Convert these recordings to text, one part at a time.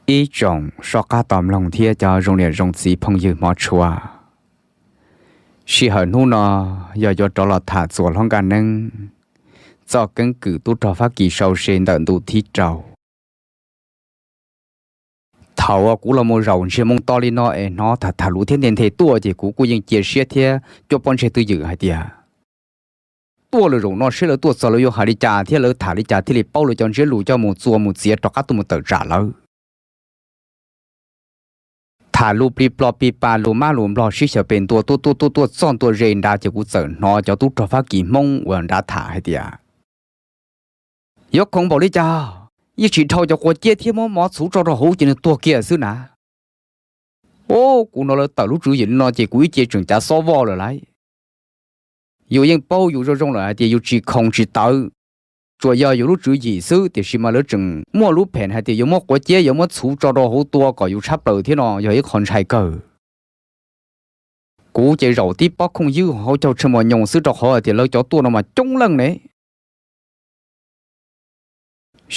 Ib tsoom soj qab tos mloog thiab cov zoo niam zoo txiv phooj ywg hmov tshua, sij hawm hnub no yog yuav rov los tham txuas hlob Nkaj Neeb txoj keeb kwm tub rog Fab Kis sau se ntawm ntu thib rau. Thaum uas kuv los mus zaum ntsiag moo to li no es hnov tham tham lus thiab nthe nthe tuaj ces kuv kuj yeej cia siab thiab cuab pob ntseg twj ywm hais tias tuaj lawm zaum no seb lawv tuaj txog lawv yuav hais li cas thiab lawv tham li cas thiaj li paub lawv cov ntsiab lus coj mus txuas mus txiav rov qab tuaj mus tawm tsam lawv. Tham lus plig plo plig pa lus mab lus nplog sib xyaw pes ntua tuaj tuaj tuaj tuaj txog ntua ze nrad ces kuv txawm hnov cov tub rog Fab Kis Hmoob uas nrad tham hais tias, yuav khoom npaum li cas, yeej tsis dhau cov quav ciab thiab muab mov txhuv tso rau hauv ces nws tuag kiag xwb na. Ub, kuv hnov lawv tawm lub tswv yim li no ces kuv ib ce tseem cav xob voj lawm lauj. Yus yeej paub yus zoo zoo lawm hais tias yus tsis khoom tsis tawv, tsuas yog yus lub tswv yim xwb tiam sis mas lawv tseem muaj lub phem hais tias yuav muab quav ciab yuav muab txhuv tso rau hauv tua kom yus tshab plaws thiab no yog ib qho ntshai kawg. Kuv ces zaum tib pob khooj ywb hauv caug tsheej mos nyoos xwb rau qhov hais tias lawv cov tuaj no mas coob leej ne.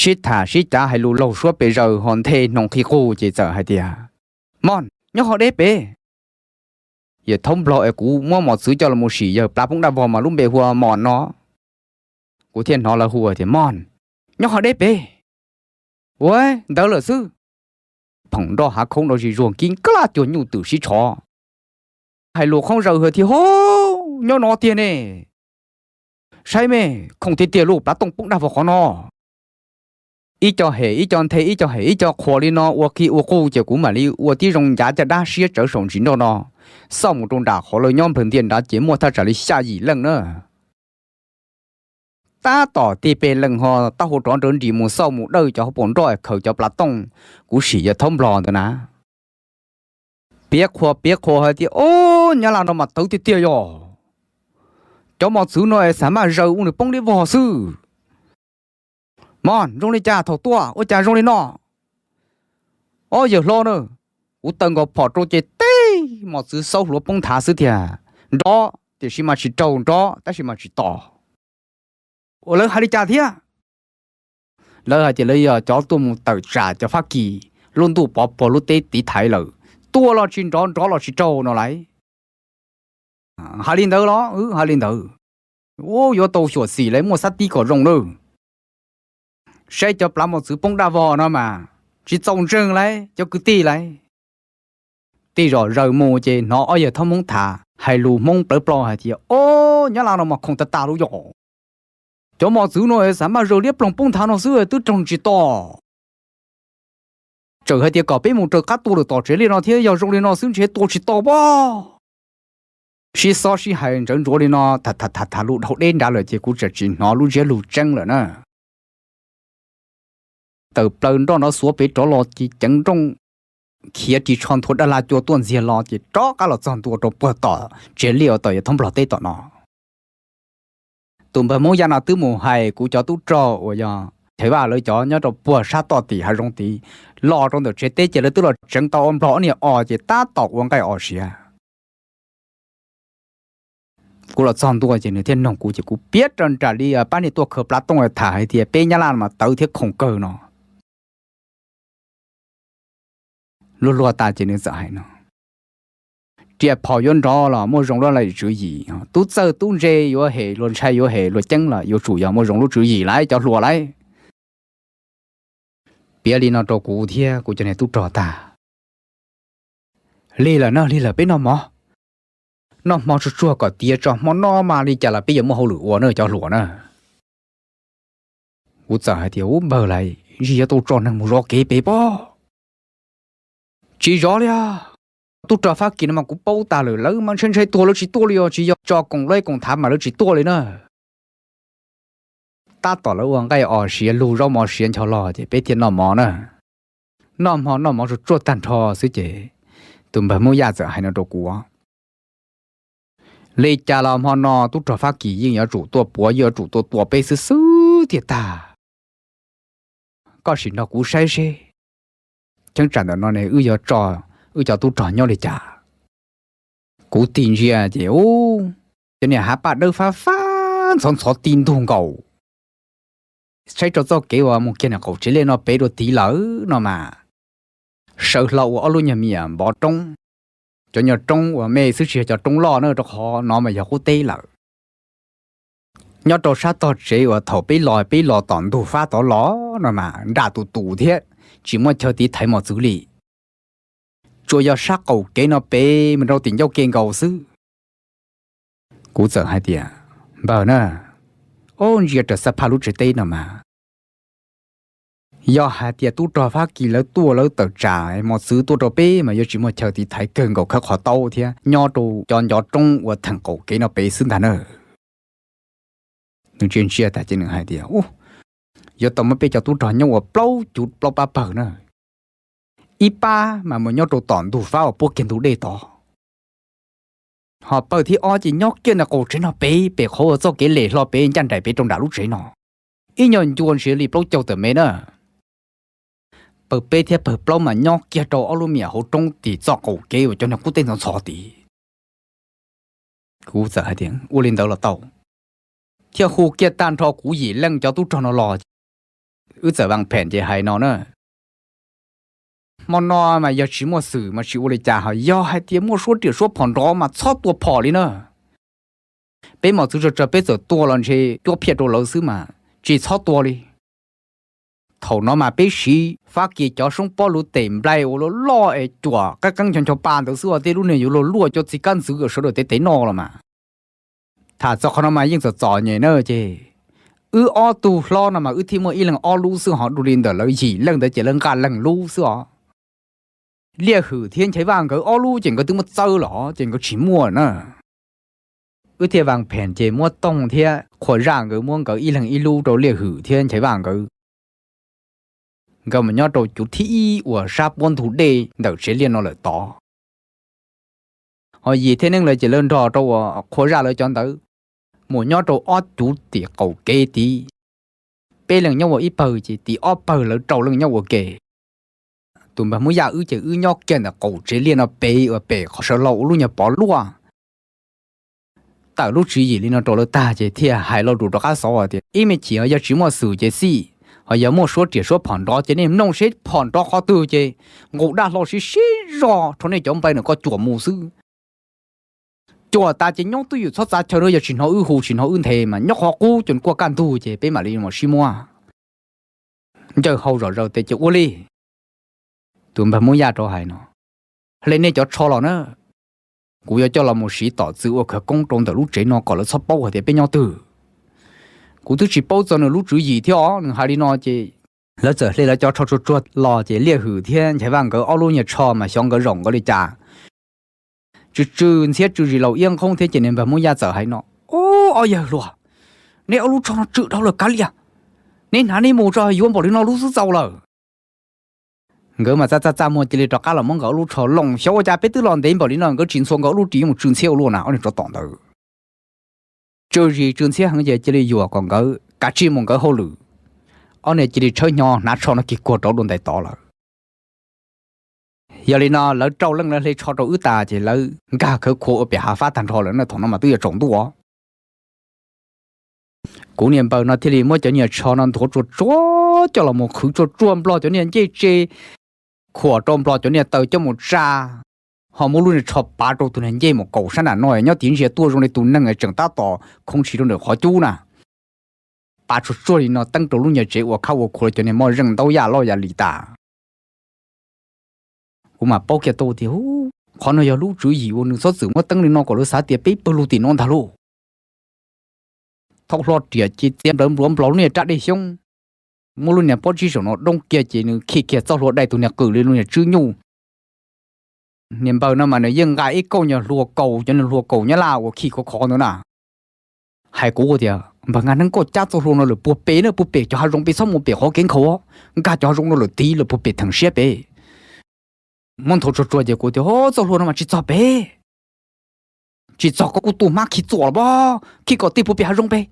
Sib tham sib cav hais lus laug suab pes zaws ho nthe hnoos qhi qug ces txawm hais tias, mog, nyob ho deb pem. Yawg Thaub Nplog es kuv muab mos txwv coj los mus sim yawg plab poob daj vog mas lub npe hu ua Mos no. Kuv thiaj hnov lawv hu tias, mog, nyob ho deb pem. Ua ntawd lawm xwb. Phoom nroj hav khaub nroj zis zuag kib nklaj cuag nyuj twm sib tshov. Hais lus qhoob zaws hais tias, ho, nyob no tiag ne. Saib me, khoom tiag tiag lauj, plab tooj poob daj vog qhov no. Ib co hem ib co nthe ib co hem ib co qhuas li no ua qhi ua qug ces kuv mam li ua tib zoo ncav caj dab siab tsawv saum ntsis nroj no, xauj mus rau nram qhov lawv nyob nplawg ntiaj nrad ces muaj thaj tsam li xya yim leej na. Tab tom tib peb leej ho taub hau rov nrawv nris mus xauj mus dawj cov hauv paus nroj khaws cov plab tooj kuv sim yawg Thaub Nplog ntawd na. Piav qhuas piav qhuas hais tias, o, nyab laj no mas tawv tiag tiag yog. Cov mos txwv no es xav maj zaws ua nws poob dib vog xwb. Mog, zoo li cas thaum tuaj ua cas zoo li no? O yawg hlob na, kuv taw nkaus phom rau ces teb mos txwv xaub hluav poob nthav xwb tiag. Nrov tiam sis mas tsis raug, nrov tab sis mas tsis tos. Ua lawv hais li cas thiab? Lawv hais tias lawv yog cov tuaj mus tawm tsam cov Fab Kis lub ntuj pov puag lub teb tiv thaiv lawm, tua los tsis nrov, nrov los tsis raug no lauj. Hais li ntawd los? Wb hais li ntawd. Ub, yuav tau xyuam xim lawv muaj xab tib kom zoo lawm. Saib cov plab mos txwv poob daj vog no mas tsis txaus ntseeg lauj cov kwv tij lauj. Tej zaum zaws mus ces hnov ob yawg Thaub Hmoob tham hais lus Hmoob plawv plo hais tias, o, nyab laj no mas khoom tag tag lub yog. Cov mos txwv no xav maj zaws liab ploog poob nthav no xwb twb raug tsis tos. Txawm hais tias kom peb mus raws qab tua lawm tom tsev liaj no thiab yog zoo li no xwb ntshe tua tsis tau pob. Sib xob sib hais ntsawv ntsuav li no tham tham tham lus dhau deb nrad lawm ces kuv tseem tsis hnov lub ntsiab lus tseeb lawm na. Tawm plaws nroj nrov xuav pem rov los ces ceev nrooj khiav ris tsho nthua daj laj cua tuaj ntxiag los ces rov qab los txog ntua rau puag tom tsev liaj uas tom yawg Thoob Nplog teb tom no. Tus npawg Hmoob Yaj no twb mus hais kuv cov tub rog uas yog Thaiv Vaj lawv cov nyob rau puag sab toj tim hav zoov tid los rau ntawm tsev teb ces lawv twb los tseev tau ua Nplog ob niag os ces tab tom ua nqaij os siav. Kuv los txog ntua ces nws thiaj noog kuv ces kuv piav rau nram li pab niag tuaj khaws plav tooj tham hais tias peb Nyab Laj mas tawv thiab khoom kawg no. Luag luag tas ces nws txawm hais no, riam phom yuav nrov los muaj zoo lub tswv yim, tub txawj tub ntse yuav hem, luag ntshai yuav hem, luag ceeb los yuav tsum yog muaj zoo lub tswv yim lauj cov hluas lauj. Piav li no rau kuv thiab kuv cov niag tub rog tag. Lig lawm na, lig lawm, peb noj mov. Noj hmo tsuag tsuag kom tiav tso, hmo no mas li cas los peb yuav muaj hauj lwm ua na cov hluas na. Kuv txawm hais tias, ub npawg, lawv zis yuav tau tso neeg mus zov kev pem pob. Tsis zov li os. Tub rog Fab Kis no mas kuv paub tas lawm, lawv mas ntshai ntshai tuag lawv tsis tuaj li os, tsis yog tso koom laib koom thav mas lawv tsis tuaj li na. Tab tom lawv ua nqaij os siav, lug zaub mov siav ncho los ces peb thiaj noj mov na. Noj hmo noj mov tsuag tsuag tag nrho xwb ces tus npawg Hmoob Yaj txawm hais no rau kuv, li cas los hmo no tub rog Fab Kis yeej yuav tsum tuaj puav, yeej yuav tsum tuaj tua peb xwb xwb tiag tag. Koj sim nrog kuv saib seb cheeb tsam ntawm no ne wb yuav tso wb cov tub rog nyob li cas. Kuv tig ntsia ces ub, cov niag hav paj dawb fab fab ntxhov ntxhov ti ntug nkaus. Saib rau txoj kev uas mus kiag ntawm qaum tsev liaj no pem dua tid lawm no mas, sawv hlo ua ob lub nyuag me nyuam npov roob. Cov nyuag roob uas me xwb tsis yog cov roob loj na, rau qhov no mas yog qub teb lawm. Nyob rau sab tog tsev uas thaum peb los peb los tom ntug fab tod los no mas nram tus tus thiab, tsis muaj chaw tiv thaiv mos txwv li. Tsuas yog sab qaum kev no pem mus rau tim ncauj ke nkaus xwb. Kuv txawm hais tias, Npawg na, ob ntsia raws xab phaj lub tsev teb no mas, yog hais tias tub rog Fab Kis lawv tuaj lawv tawm tsam mos txwv tuaj rau peb mas yuav tsis muaj chaw tiv thaiv kawg nkaus khawb qhov taub thiab nyob rau cov ncov roob uas theem qaum kev no pem xwb ntag na. Nws ntsia ntsia tas ces nws hais tias, Ub, yuav tau muab peb cov tub rog nyob ua plaub cuv plaub pab pawg na. Ib pab mas mus nyob rau tom ntug fab uas puab kiag ntug dej tod, ho pawg thib ob ces nyob kiag ntawm qaum tsev no pem, pem qhov uas txoj kev lem hlo pem ncaj nraim pem rau nram lub tsev no, ib nyuag ncua ntshe li plaub caug tawm mev na. Pawg peb thiab pawg plaub mas nyob kiag rau ob lub me nyuam hauv roob tim txoj qaum kev uas cov niag qub teb ntxhov ntxhov tid. Kuv txawm hais tias, Ua li ntawd los tau. Thiaj hu kiag tag nrho kuv yim leej cov tub rog no los. Wb txawm vam phem ces hais no na, Hmo no mas yog tsis muaj xwm mas tsis ua li cas, ho yog hais tias muaj suab riam suab phom nrov mas txhob tua phom li na. Peb mos txwv tsawg tsawg peb txawm tua los ntshe cuab phiaj rau lawv xwb mas tsis txhob tua li. Thaum no mas peb siv Fab Kis cov soob pob luv tes nplai uas loj loj es cuam qeeb qeeb ncho ncho pa ntawd xwb os, tej lub niag yuav luag luaj cov txiv kab ntxwv uas sawv daws tev tev noj los mas. Tham txog qhov no mas yeej txom txom nyem na ces wb ob tug hlob no mas wb thiaj muaj ib leeg ob lub xwb, ho dua li ntawm lawv yim leej ntawd ces lawv nqa leeg lub xwb os. Liaj Hwm thiab Nchaiv Vaj nkawd ob lub ces nkawd twb muab txawb los ces nkawd tsis muaj na. Wb thiaj vam phem ces muab Tooj thiab Qhua Zaj nkawd muab nkawd ib leeg ib lub rau Liaj Hwm thiab Nchaiv Vaj nkawd. Nkawd mus nyob rau cuv thib ib uas sab puab ntug dej ntawm tsev liaj no lawm tod. Ho Yim thiab Neeb lawv ces lawv nrog rau uas Qhua Zaj lawv cov ntawd mus nyob rau ob cuv tim qaum kev tid. Peb leeg nyob ua ib pawg ces tim ob pawg lawv rau leej nyob ua ke. Tus npawg Hmoob Yaj wb ces wb nyob kiag ntawm qaum tsev liaj no pem uas pem qhov sawv hlau ua lub nyuag pov luaj. Tawm lub tswv yim li no rau lawv tag ces thiaj hais lo lus rov qab xov tias, Ib me chim yog tsis muaj xwm ces xij, ho yog muaj suab riam suab phom nrov ces nej mloog seb phom nrov qhov twg ces nqus dab hlau siv siv zog rho nej cov nplai ntawm ko cuam mus xwb. Cuam tas ces nyob twj ywm txhob txav chaw na, yog tsis hnov wb hu tsis hnov wb nthe mas nyob qhov qub cov kuaj kaj ntug ces peb mam li mus sib muab. Ncaws hau zom zaws tes ces ua li. Tus npawg Hmoob Yaj rov hais no, Hle nej cov tsho los na, kuv yuav coj los mus siv tom txwv ua khawv koob rau ntawm lub tsev no kom lawv txhob paub hais tias peb nyob twg. Kuv twb tsis paub txog nws lub tswv yim thiab os. Nws hais li no ces lawv txawm hle lawv cov tsho tsuag tsuag los ces Liaj Hwm thiab Nchaiv Vaj nkawd ob lub nyuag tsho mas xyov nkawd zaum nkawd li cas, tsw tsw ntxhiab tsw zis laus iab nqhoob thiab ces niag npawg Hmoob Yaj txawm hais no, Ub, ob yawg hluas, neb ob lub tsho no tsw dhau lawm kav liam, neb hnav neb mus tso, yuav npaum li no lub xwb txaus lawm. Nkawd mas txaj txaj txaj muag cia li rov qab los muab nkawd ob lub tsho loos, xyov ua cas peb twb los ntev npaum li no nkawd tsis ntxhua nkawd ob lub ris yuav mus tsw ntxhiab ua luaj na ob niag tsov tom ntawd. Tsw zis tsw ntxhiab heev ces cia li yuam kom nkawd kav tsij mus nkawd hauj lwm. Ob niag cia li tshawb hnyo hnav tsho no kiag kuag rau dua ntais tod lawm. Yog li no lawv rau leej lawv hle tsho rau wb tas ces lawv nkag khawv khuav ua pem hav fab tag nrho lawm na, thaum no mas twb yuav tsaus ntuj. Kuv niag npawg no thiaj li muab cov niag tsho no nthuav tsuag tsuag coj los mus qhwv tsuag tsuag nplog cov niag ncej tse, khuam rau nplog cov niag taw coj mus tsa, ho muab lub niag tsho pav rau tus niag ncej mus kaum sab nram no nyob tid ntsia tuaj zoo li tus neeg tseem tab tom khoov ntshis rau ntawm qhov cub na. Pav tsuag tsuag li no teeb rau lub niag tsev ua khab ua khuav cov niag moj zeej ntaub yaj loj yam li tas. Kuv mam paub kiag tau tias, Qhov no yog lub tswv yim uas nws txhob txwm muab teeb li no kom lawv xav tias peb pawg lug tim no ntag lauj. Thauj hlo riam cia txiav nplawv npluav nplog lub niag raj dej xyoob, muab lub niag pob tsib saum no doob kiag ces nws khi kiag txoj hlua dai tus niag qws li lub niag tswb nyuj. Niag npawg no mas nws yeej nqa ib kauj nyuag hlua kaus, cov niag hlua kaus Nyab Laj uas khi khov khov ntawd na. Hais kuv tias, Npawg Nkaj Neeb, koj cab txoj hlua no lawm puag pem na, puag pem cov hav zoov pem, txhob mus pem qhov kev nkhaus, nkag cov hav zoov no lawm tid lawm puag pem theem siab pem. Muab nthuav tsuag tsuag ces kuv tias, Txoj hlua no mas tsis txog pem, tsis txog koj kuj tu hmab khi txuas los pob, khi kom ti puag pem hav zoov pem.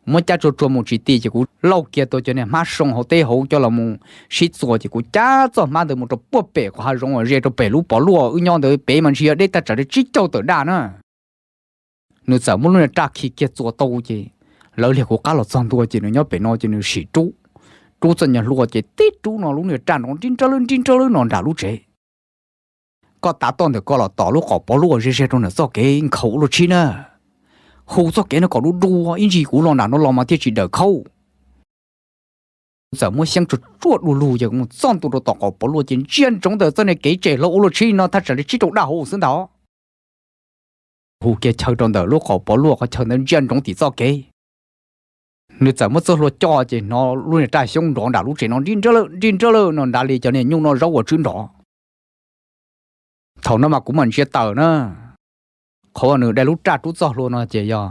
Muab cab tsuag tsuag mus tsis ti ces kuv lauj kiag tau cov niag hmab soo hauv teb hauv coj los mus sib txuas ces kuv cab txoj hmab ntawd mus rau puag pem qhov hav zoov uas ze rau pem lub pov luaj wb nyob ntawd pem mas ntshe yog deb tag tsam li tsib caug tawm daj na. Nws txawm muab lub niag raj khi kiag txuas tau ces lawv liag kuv qab los txog ntua ces nws nyob pem no ces nws sim rub, Rub txoj nyuag hlua ces tib rub no lub niag raj nrov nrib nrab lawb nrib nrab lawb no nram lub tsev. Koj tav toj ntawm ko los tom lub qaum pov luaj ze ze rau nram txoj kev nkhaus ua luaj tshib na. Hu txoj kev no kom du du ib ntsis kuv los nram no los mas thiaj tsis dawm khaub. Txawm muab xyeeb tsuag tsuag du lug ces kuv mus txog ntua rau tom qaum pov luaj ces ntsia ntsoov ntawm txoj niag kev tsem hlau ua luaj tshib no thaj tsam li tsib rau daj hauv xwb ntag. Hu kiag chaw rau ntawm lub qaum pov luaj qhov chaw ntawd ntsia ntsoov tim txoj kev. Nws txawm muab txoj hlua coj ces hnov lub niag raj xyoob nrov nram lub tsev no nrib nrab lawb nrib nrab lawb no nrad li cov niag nyuj noj zaub uas tswb nrov. Thaum no mas kuv mam ntsia tawm na. Qhov uas nws dai lub raj rub txoj hlua no ces yog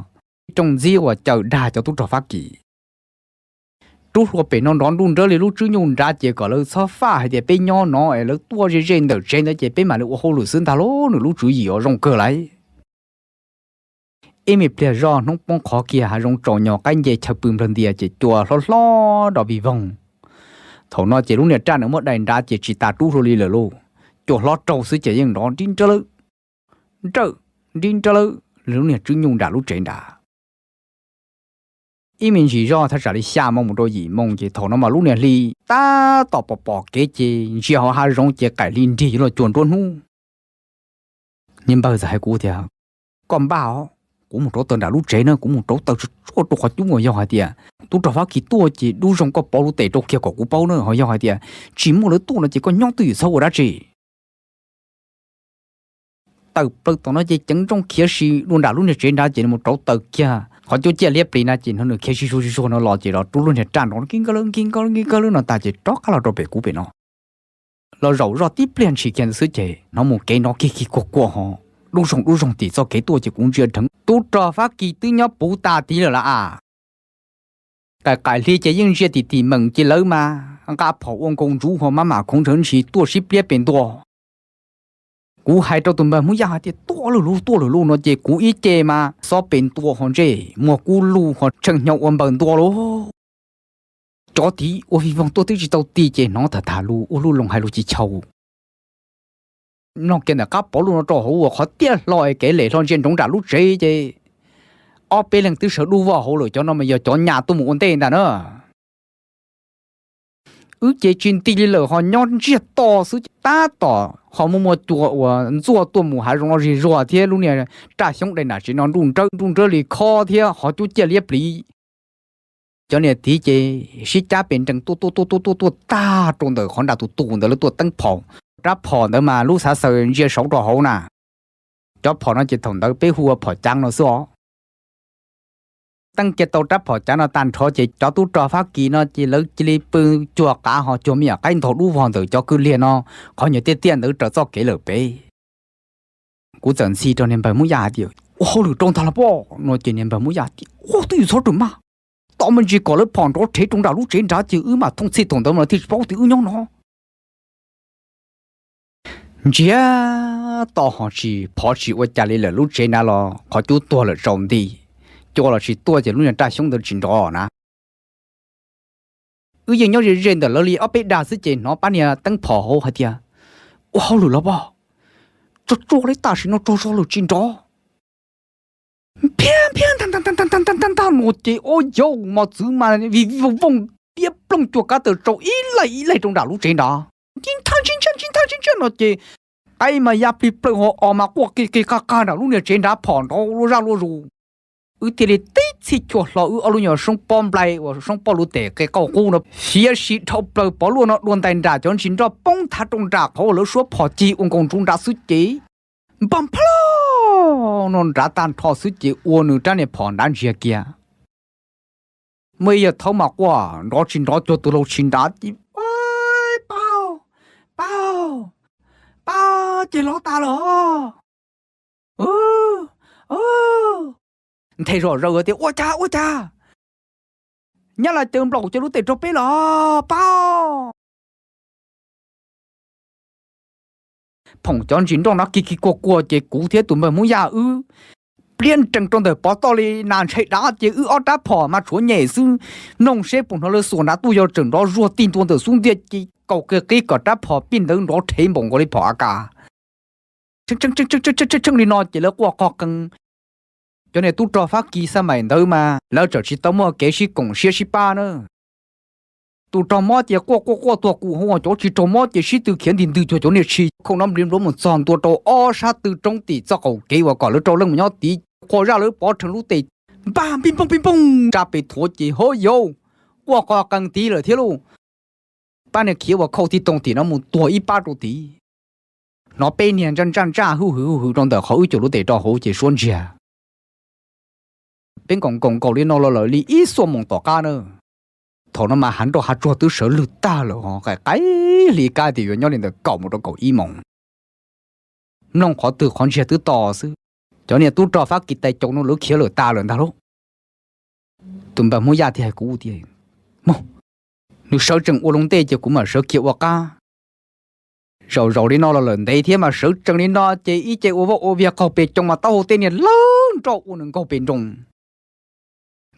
ib rooj ntxib uas cawm dag cov tub rog Fab Kis. Rub hlua pem no nrov nruj nrawb li lub tswb nyuj nrad ces kom lawv txhob faj hais tias peb nyob no es lawv tuaj ze ze ntawm tsev ntawd ces peb mam li ua hauj lwm xwb ntag lauj, nws lub tswv yim uas zoo kawg lauj. Ib me pliag zoj hnub poob qhov kiag hav zoov tsaus nyos qaib nce chaw pw nplawg ntias ces cua hlob hlob do vij voog. Thaum no ces lub niag raj nws muab dai nrad ces tsis tas rub hlua li lawm lauj, cua hlob raug xwb ces yeej nrov nrib nrab lawb nrib nrab lawb lub niag tswb nyuj nram lub tsev nrad. Ib me ntsis zoj thaj tsam li xya moo mus rau yim moo ces thaum no mas lub niag hli tab tom pom pom kev ces ntsia hauv hav zoov ces qaim hli nrig yuav luag cuag nruab hnub. Niag npawg txawm hais kuv tias, koj npaj os, kuv mus rauv taws nram lub tsev na, kuv mus rauv taws tsuag tsuag rau qhov cub uas yog hais tias tub rog Fab Kis tuaj ces dub zoo koj pauv lub tes rau kiag kom kuv paub na, ho yog hais tias tsis muaj lawv tuaj no ces koj nyob twj ywm txhob ua dab tsi. Tawm plaws tom no ces ceev nrooj khiav si dua nram lub niag tsev nrad ces nws mus rauv taws kiag qhov cub ciaj liab plis na ces hnov nws khiav sib zuag sib zuag no los ces los rub lub niag raj nrov nkig nkawg lawb nkig nkawg lawb no tag ces rov qab los rau pem kuv pem no. Los zaum zoj tib pliag ntshis kiag ntawd xwb ces hnov mus kev nrov kig kig kuag kuag ho dub zoog dub zoog tim txoj kev tuaj ces kuv ntsia dheev tub rog Fab Kis twb nyob puv tas tid lawm lauj as. Qaim qaim hli ces yeej ntsia tim tim meem ces lawv mas nqa phom ua nkaus ntsuv ho maj mam khoov ntshaw ntshis tuaj sib pliab pem ntua. Kuv hais rau tus npawg Hmoob Yaj hais tias tuaj lawm lauj tuaj lawm lauj no ces kuv ib ce mas xob pem ntua ho ntsej muag kub lug ho tsheej hnyo ua npaws ntua lauj. Cov tid ua vij voog tuaj twb tsis tau ti ces hnov tham tham lus ua luj loos hais lus tsis chau. Mloog kiag ntawm qab pov luaj no rau hauv uas qhov tiaj hlo es kev lem hlo ntsia ntsoov nram lub tsev ces ob peb leeg twb sawv dub voj hauv lawm, cov no mas yog cov nyas tuaj mus ua ntej ntag na. Wb ces tsis nti li lawm ho nyob ntsiag to xwb ces tab tom ho muaj muaj cua uas ntxuaj tuaj mus hav zoov no zig zuag thiab lub niag raj xyoob dai nram tsev no nruj nrawb nruj nrawb li khob thiab qhov cub ciaj liab pliv. Cov niag tid ces sib cab pes nrees tuaj tuaj tuaj tuaj tuaj tuaj tag rau ntawm qhov nram tus tus ntawd lawv tuaj teeb phom. Rab phom ntawd mas lub xav xaws ntsia saud rau hauv na. Cov phom no ces thaum ntawd peb hu ua phom cav no xwb os. Teeb kiag tau rab phom cav no tag nrho ces cov tub rog Fab Kis no ces lawv cia li pw cuag qav ho cuag me nyuam qaib ntog dub vog ntawm cov kwj liag no qhov nyuag tiaj tiaj ntawd raws txoj kev lawm pem. Kuv txawm ntxhi rau niag npawg Hmoob Yaj hais tias ua hauj lwm rau ntag los pob no ces niag npawg Hmoob Yaj tias ua twj ywm txhob rawm maj, tos me ntsis kom lawv phom nrov rhev rau nram lub tsev nrad ces wb mam thooj txhij thaum ntawd mas lawv thiaj tsis paub tias wb nyob no. Ntsiag to ho tsis phov tsis ua cas li lawm, lub tsev nrad los qhov cub tuag lawm tsaus nti, cua los tsis tuaj ces lub niag raj xyoob ntawd tsis nrov na. Wb yeej nyob ze ze ntawm lawv li ob peb dag xwb ces hnov pab niag teeb phom hauv hais tias ua hauj lwm los pob, tsuag tsuag li tam sim no tsaug zog lawm tsis nrov. Phiab phiab ntag ntag ntag no ces ua yaus mos txwv mas vij vij voog voog tiab plooj cua kab taws tsau ib leeg ib leeg rau nram lub tsev nrad. Ntsib nthaj ntsib ntsaj ntsib nthaj ntsib ntsaj no ces qaib mas ya plig plawg ho os mas quaj qig qig qag qag nram lub niag tsev nrad phom nrov luaj zaj luaj zus. Wb thiaj li tib txhij chua hlo wb ob lub nyuag soob pob nplai uas soob pob lub tes qe qauj qub no fiav si dhau plaws pov luaj no dua ntais nram cov ntsis nroj poob thav rau nram qhov uas lawv suab phom cig ua nkaus ntsuv nrad xwb ces npaj npha no nrad tag nrho xwb ces ua nws rab niag phom nrad ntsiag kiag. Muaj ib yawg thaub mas quaj nrov tsis nrov cuag tus laus tshis nrad ces pab, pab, pab ces lov tas lawm. Nthe zom zaws tias ua cas ua cas, nyab laj caw nplaum cov lub tes rau peb lawm pab. Phoom cov ntsis nroj nrad kig kig kuag kuag ces kuv thiab tus npawg Hmoob Yaj wb pliab nrees rau ntawm pov toj li nas ntshai dav ces wb ob rab phom mas tshuav nyem xwb. Mloog seb puas hnov lawv xuas nrad tuaj, yog tseem nrov zuag tig ntua ntawm xub ntiag ces kaus qig qib kom rab phom pij ntawd nrov rhev npaum nkaus li phom AK. Tsheej li no ces lawv quaj qog qees. Cov niag tub rog Fab Kis xab maim ntawd mas lawv tseem tsis tau muaj kev sib koom siab sib pab na. Tus raug mob ces quaj quaj quaj tuag kuv hu, cov tsis raug mob ces sib tw khiav nti ntws cuag cov niag tshis khauj nab npli npluav mus txog ntua rau ob sab tw roob tim txoj qaum kev uas kom lawv rau leej mus nyob tid. Qhuav zaj lawv pov rhees lub tes, npaj pij pooj pij pooj rab pes thuav ces ho yau, quaj qo qees tid lawm thiab lauj. Pab niag khiav uas khauj tib toog tim no mus tuag ib pab rau tid. Hnov peb niag ntsaj ntsaj ntsaj huj hwv huj hwv rau ntawm qhov wb cuam lub tes rau hauv ces suab ntsiag. Peb nkaum nkaum nkaum li no los lawm li ib xuab moos tom qab na. Thaum no mas hav nroj hav tsuag twb sawv lwg tag lawm, qaim qaim hli kab tias yuav nyob li ntawm kaum mus rau kaum ib moos. Mloog qhov twg qhov ntsiag twb to xwb. Cov niag tub rog Fab Kis tais caus no lawv khiav lawm tas lawm ntag lauj. Tus npawg Hmoob Yaj thiaj hais kuv tias, Mog, nws sawv tsees ua loo ntej ces kuv mam sawv kiag ua qab. Zaum zaum li no los lawm ntev thiab mas sawv tsees li no ces ib ce ua vaj ua viag qaug pes coo mas taub hau tej niag lawv nroj ua nws nkaug pes nroo.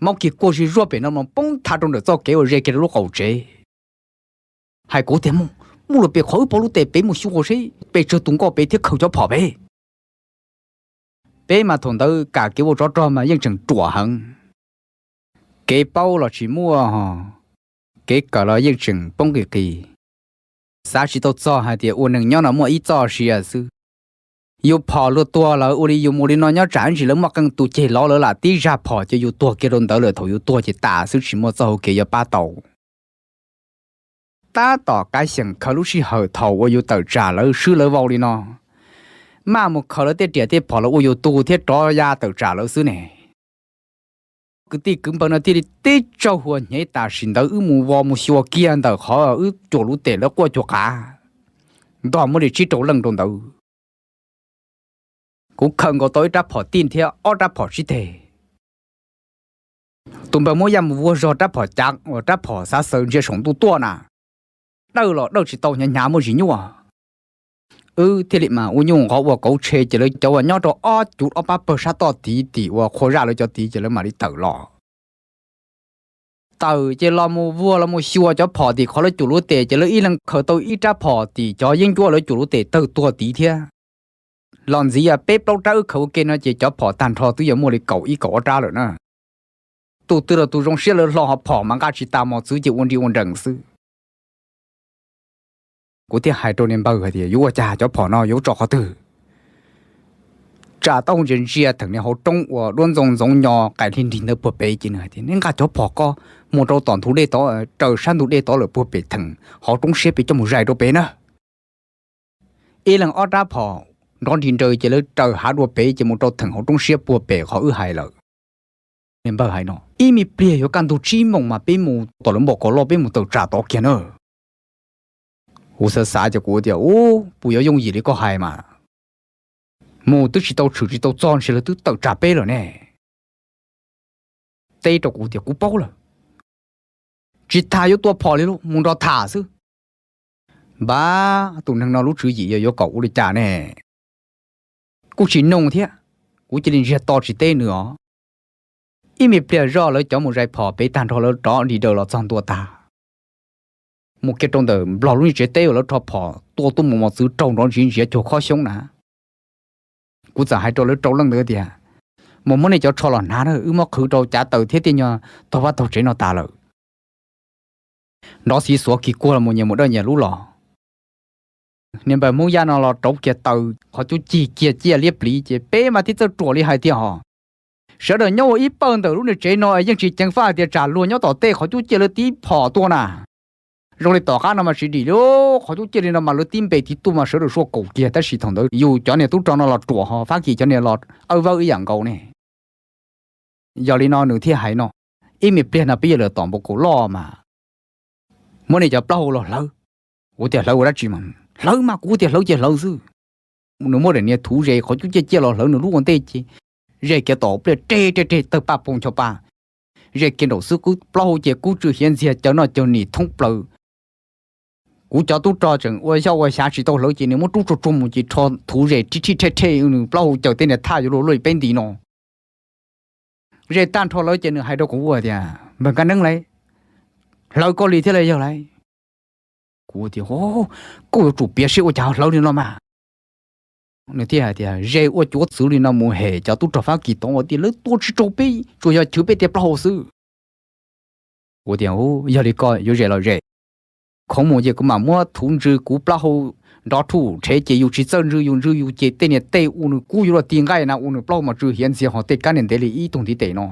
Maub kiag kuaj zig zuag pem no mas poob thav rau ntawm txoj kev uas ze kiag rau lub qaum tsev. Hais kuv tias, Mog, muaj lus pem qhov wb pov lub tes pem mus xyuas seb pes tsawg tus nkoj pem thiab khaws cov phom pem. Peb mas thaum ntawd kam kev ua tsov rog mas yeej tseem ruam heev. Kev paub los tsis muaj ho, kev kawm los yeej tseem poob qis qis. Xav tsis tau txog hais tias ua neeg nyob no muaj ib txoj sia xwb. Yus phom luag tuag lawm ua li yus mus li no nyob tsam ib ntsis lawv muaj qee tus ceg lov lawv lam tib zaj phom ces yus tuag kiag rau ntawd lawm, thaum yus tuag ces tas xwb tsis muaj txoj hau kev yuav pab tau. Tab tom kav xyeem khaws lub sij hawm thaum uas yus tawm tsam lawv swb lawv vau li no, maj mus khaws lawv tej riam tej phom los ua yus tug thiab rov ya tawm tsam lawv xwb ne. Kwv tij kwv npawg no thiaj li tib tsaug huas hnyev tam sim ntawd wb mus vos mus xyuas kiag ntawm qhov wb cuam lub tes lawv quaj cuag qav, ntog muab li tsib rau leej rau ntawd. Kuv khaws nkaus tau ib rab phom tij thiab ob rab phom sib teg. Tus npawg Hmoob Yaj mus vuag zog rab phom cav uas rab phom xav xaws ntsia saum ntuj tuaj na, dawj los dawj tsis tau, hnyav hnyav muaj zis nyuaj. Wb thiaj li mas ua nyuj nqov ua kauv tshe ces lawv cov uas nyob rau ob cuv ob pab pawg sab toj tid tim uas qhua zaj lawv cov tid ces lawv mam li tawm los. Tawm ces los mus vuag los mus xyuas cov phom tim qhov lawv cuam lub tes ces lawv ib leeg khaws tau ib rab phom tim cov yeeb ncuab lawv cuam lub tes tawg tuag tid thiab. Los ntxiv peb plaub rab wb khaws ua ke no ces cov phom tag nrho twb yuav muaj li kaum ib kaum ob rab lawm na. Tus twg los tus zoo siab lawv hlo ho phom mas nqa tsis tas mos txwv ces ua nri ua nrees xwb. Kuv thiaj hais rau niag npawg hais tias, Yuav ua cas cov phom no yuav tso qhov twg? Tsam taub hau ntsia ntsia theem niag hauv roob uas duab ntxoo ntxoov nyo qaim hli nrig ntawd puag pem ces nws hais tias, Neb nqa cov phom ko mus rau tom ntug dej tod, raws sab ntug dej tod lawm puag pem theem hauv roob siab pem coj mus zais rau pem na. Ib leeg ob rab phom nrov nris nraws ces lawv raws hav dua pem ces mus rau theem hauv roob siab puag pem qhov wb hais lawm. Niag npawg hais no, Ib me pliag yuav kaj ntug tsib moos mas peb mus tom lawv npom kaus loj peb mus tawm tsam tod kiag na. Kuv xav xav ces kuv tias, Ub, puas yuav yooj yim li koj hais mas? Mus twb tsis tau tshwm tsis tau txog ntshe lawv twb tawm tsam peb lawm ne. Teb rau kuv tias, Kuv paub lawm. Tsis tas yuav tua phom li lauj, mus nrog tham xwb. Npab, tus neeg no lub tswv yim yog yuav kom ua li cas ne? Kuj tsis noog thiab, kuv cia li ntsiag to tsis teb nws os. Ib me pliag zoj lawv cov mus zais phom pem tag nrho lawv rov nrim daws los txog ntua tag. Mus kiag rau ntawm Nplog lub niag tsev teb uas lawv rho phom tua tuaj mus mos txwv raug nrov ntsiav ntsiav cuag khob xyoob na. Kuv txawm hais rau lawv rau leej ntawd tias, Mus muab nej cov tsho los hnav na, wb muab qhwv rau cav taws thiab tej nyuag taug vaj taug tsev no tas lawm. Nrov xiv xuav kis kuag los mus nyias mus dawj nyias lub los. Niag npawg Hmoob Yaj no los rauv kiag taws qhov cub cig kiag ciaj liab pliv ces peb mas thiaj txawj ruam li hais tiag hos. Sawv daws nyob ua ib pawg ntawm lub niag tsev no es yeej tsis ceev faj hais tias tsam luag nyob tom tej qhov cub ciaj lawv tib phom tuaj na. Zoo li tom qab no mas tsis dim li, qhov cub ciaj li no mas lawv tib npe tiv tuaj mas sawv daws sua kaum kiag tab sis thaum ntawd yus cov niag tub rog no los ruam ho Fab Kis cov niag los awb vawb ib yam nkaus ne. Yog li no nws thiaj hais no, Ib me pliag no peb yuav lawm tom npoo kaus loj mas muab nej cov plaub hau los hlawv. Kuv tias, Hlawv ua dab tsi mas? Hlawv mas, kuv tias hlawv ces hlawv xwb. Nws muab daim niag thuv ze qhov cub ciaj ciaj los hlawv nws lub ua ntej ces ze kiag tom pliaj reg reg reg tawg paj poog ncho pa. Ze kiag nraum xwb kub plaub hau ces kub tsw hiav ntxiag caw noj caw nim thoob plaws. Kuv cov tub rog tseem ua xyoj ua xyav tsis tau hlawv ces nws muab rub tsuag tsuag mus ces rho thuv ze rib rhib rhej rhej nws plaub hau caws tej niag thaj yuav luag luaj li peb nti no. Ze tag nrho lawm ces nws hais rau kuv tias, Npawg Nkaj Neeb lauj, hlawv koj li thiab los yog lauj? Kuv tias, Koj yuav tsum piav seb ua cas hlawv li no mas. Nws thiaj hais tias, Ze ua cuav txwv li no mus hem cov tub rog Fab Kis tod tias lawv tua tsis raug peb, tsuas yog chwv peb tej plaub hau xwb. Kuv tias, Yog li koj yuav zes los zes. Khoov mus ces kuv mam muab thuv ntsws kuv plaub hau nrov thuj rhev ces yus tsis txawj ntsws yus ntsws yus ces tej niag tej ua nws kub yuav luag ti nqaij na, ua nws plaub hau mas tsw hiav ntxiav ho tej kab niag ntev li ib tug ntiv tes no.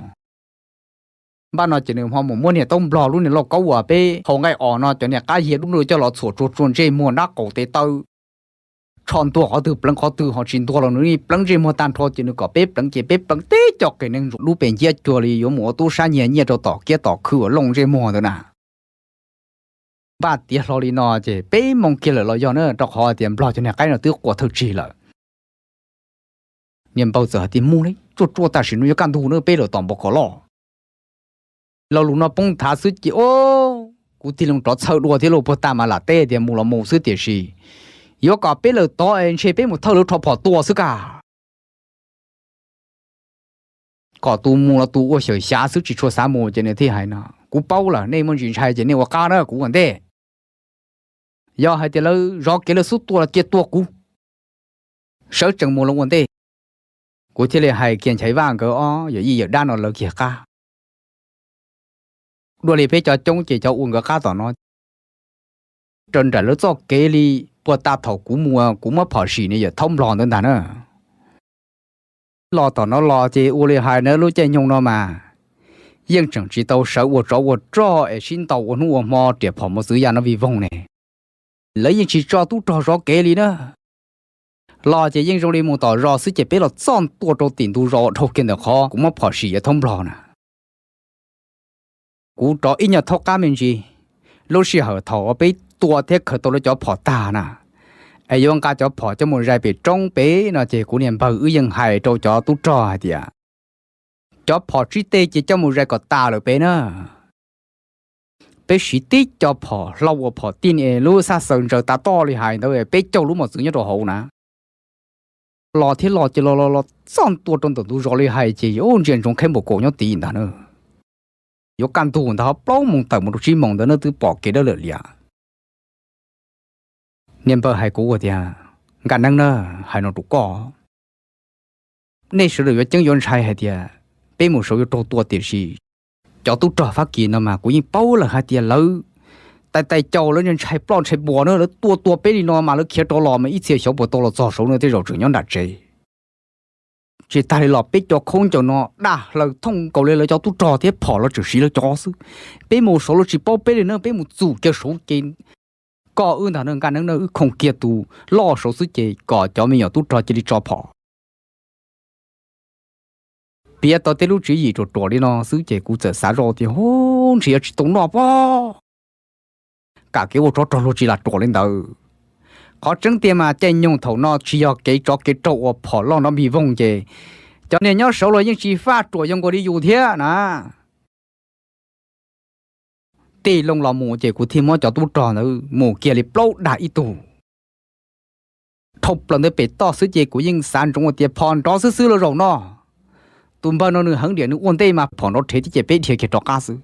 Npaj no ces nws ho mus muab niag taub nplog lub niag lauj kaub uas peb hau nqaij os no cov niag qab yiag dub dub coj los txhuam tsuag tsuag ntsej muag nrab qaum tes taw, tsho ntuag qhov twg pleev qhov twg ho tsis ntuag los nws pleev ntsej muag tag nrho ces nws kom peb pleev ces peb pleev tib co qias neeg ntsuav dub pes nciab cuag li yuav mus ua tub sab nyiag nyiaj rau tom kiab tom khw uas looj ntsej muag ntawd na. Npaj tiav hlo li no ces peb moo kiag lawm los yog na, rau qhov tias nplog cov niag qaib no twb qua thawj tsig lawm. Niag npawg txawm hais tias, Mus li, tsuaj tsuaj tam sim no yuav kaj ntug na, peb lawm tom npoo kom loj. Lo lus no poob nthav xwb ces o, kuv tig loo rov txhawj dua thiab lauj, puag ta mas lam teb tias mus los mus xwb tiam sis yuav kom peb lawm tod es ntshe peb mus thawj lawv rho phom tua xwb kag. Kom tus mus los tus ua xyawm xyav xwb tsis tshua xav mus ces nws thiaj hais no, Kuv paub lawm, nej muaj ntsis ntshai ces nej ua qab na, kuv ua ntej. Yog hais tias lawv zov kev lawv xub tua los cia tua kuv, sawv tsees mus los ua ntej. Kuv thiaj li hais kiag Nchaiv Vaj nkawd ob yawm yij yawm dab no lawv kiag qab. Dua li peb cov coob ces cov ua nkawd qab tom no. Raws nraim lawv txoj kev li, puag ta thaum kuv mus kuv muab phom sim nws yawm thaub nplog ntawd ntag na. Los tom no los ces ua li hais na, lub caij nyoog no mas yeej tseem tsis tau sawv ua tsov ua rog es sib ntaus ua hnub ua hmo riam phom mos txwv ya no vij voog ne. Lawv yeej tsis tso tub rog zov kev li na. Los ces yeej zoo li mus tom zos xwb ces peb los txoj ntua rau tim ntug zos dhau kiag ntawm qhov kuv muab phom sim yawm thaub nplog na. Kuv rov ib nyuag thaub qab me ntsis, lub sij hawm thaum peb tua thiab khaws tau lawv cov phom tag na, es yuav nqa cov phom coj mus zais pem roob pem no ces kuv niag npawg wb yeej hais rau cov tub rog hais tias, Cov phom tsib teg ces coj mus zais kom tas lawm pem na. Peb siv tib co phom hlau ua phom tij es lub xab xaws ntsaws tas toj li hais ntawd peb caug lub mos txwv nyob rau hauv na. Los thiab los ces los los los txoj ntua rau ntawm ntug zos li hais ces ntsia ntsoov khaib npaum kaum nyob tid ntag na. Yuav kaj ntug ntag, ho plaub moos tawm mus rau tsib moos ntawd na twb pom kev dawb lawm lias. Niag npawg hais kuv tias, Nkaj Neeb na, hais no rau koj, nej sawv daws yuav ceeb yuav ntshai hais tias peb mus saud yuav raug tua tiam sis cov tub rog Fab Kis no mas kuv yeej paub lawm hais tias lawv tais tais caus lawv ntshai ploj ntshai npua na, lawv tua tua peb li no mas lawv khiav rov los mas ib txhia xyov puas tau los txog saud no tej zaum tseem nyob nram tsev. Tsis tas li los peb cov khaub ncaws no daj hlaws thooj nkaus li lawv cov tub rog thiab phom los tseem siv lawv cov xwb. Peb mus saud lawv tsis paub peb li na, peb mus txum kiag saud ces koj wb ntag na Nkaj Neeb na, wb khooj kiag tus loj saud xwb ces kom cov me nyuam tub rog cia li tso phom. Piav tau tej lub tswv yim ruam ruam li no xwb ces kuv txawm xav zoj tias, Hu, ntshe yuav tsis tau noj pob, kam kev ua tsov rog luag tsis lam ruam li ntawd. Qhov tseeb tiag mas caij nyoog thaum no tsis yog kev tsov kev raug ua phom loj nrov npig voog ces cov niag nyob saud los yeej tsis faj ruam yog nkaus li yus thiab na. Tij Looj los mus ces kuv thiaj muab cov tub rog ntawd mus kiag li plaub dag ib tug. Dhau plaws ntawd pem toj xwb ces kuv yeej xav ntsoov tias phom nrov xwb xwb los zaum no. Tus npawg no nws heev diam nws ua ntej mas phom nrov rhev tib ces peb dhia kiag rov qab xwb.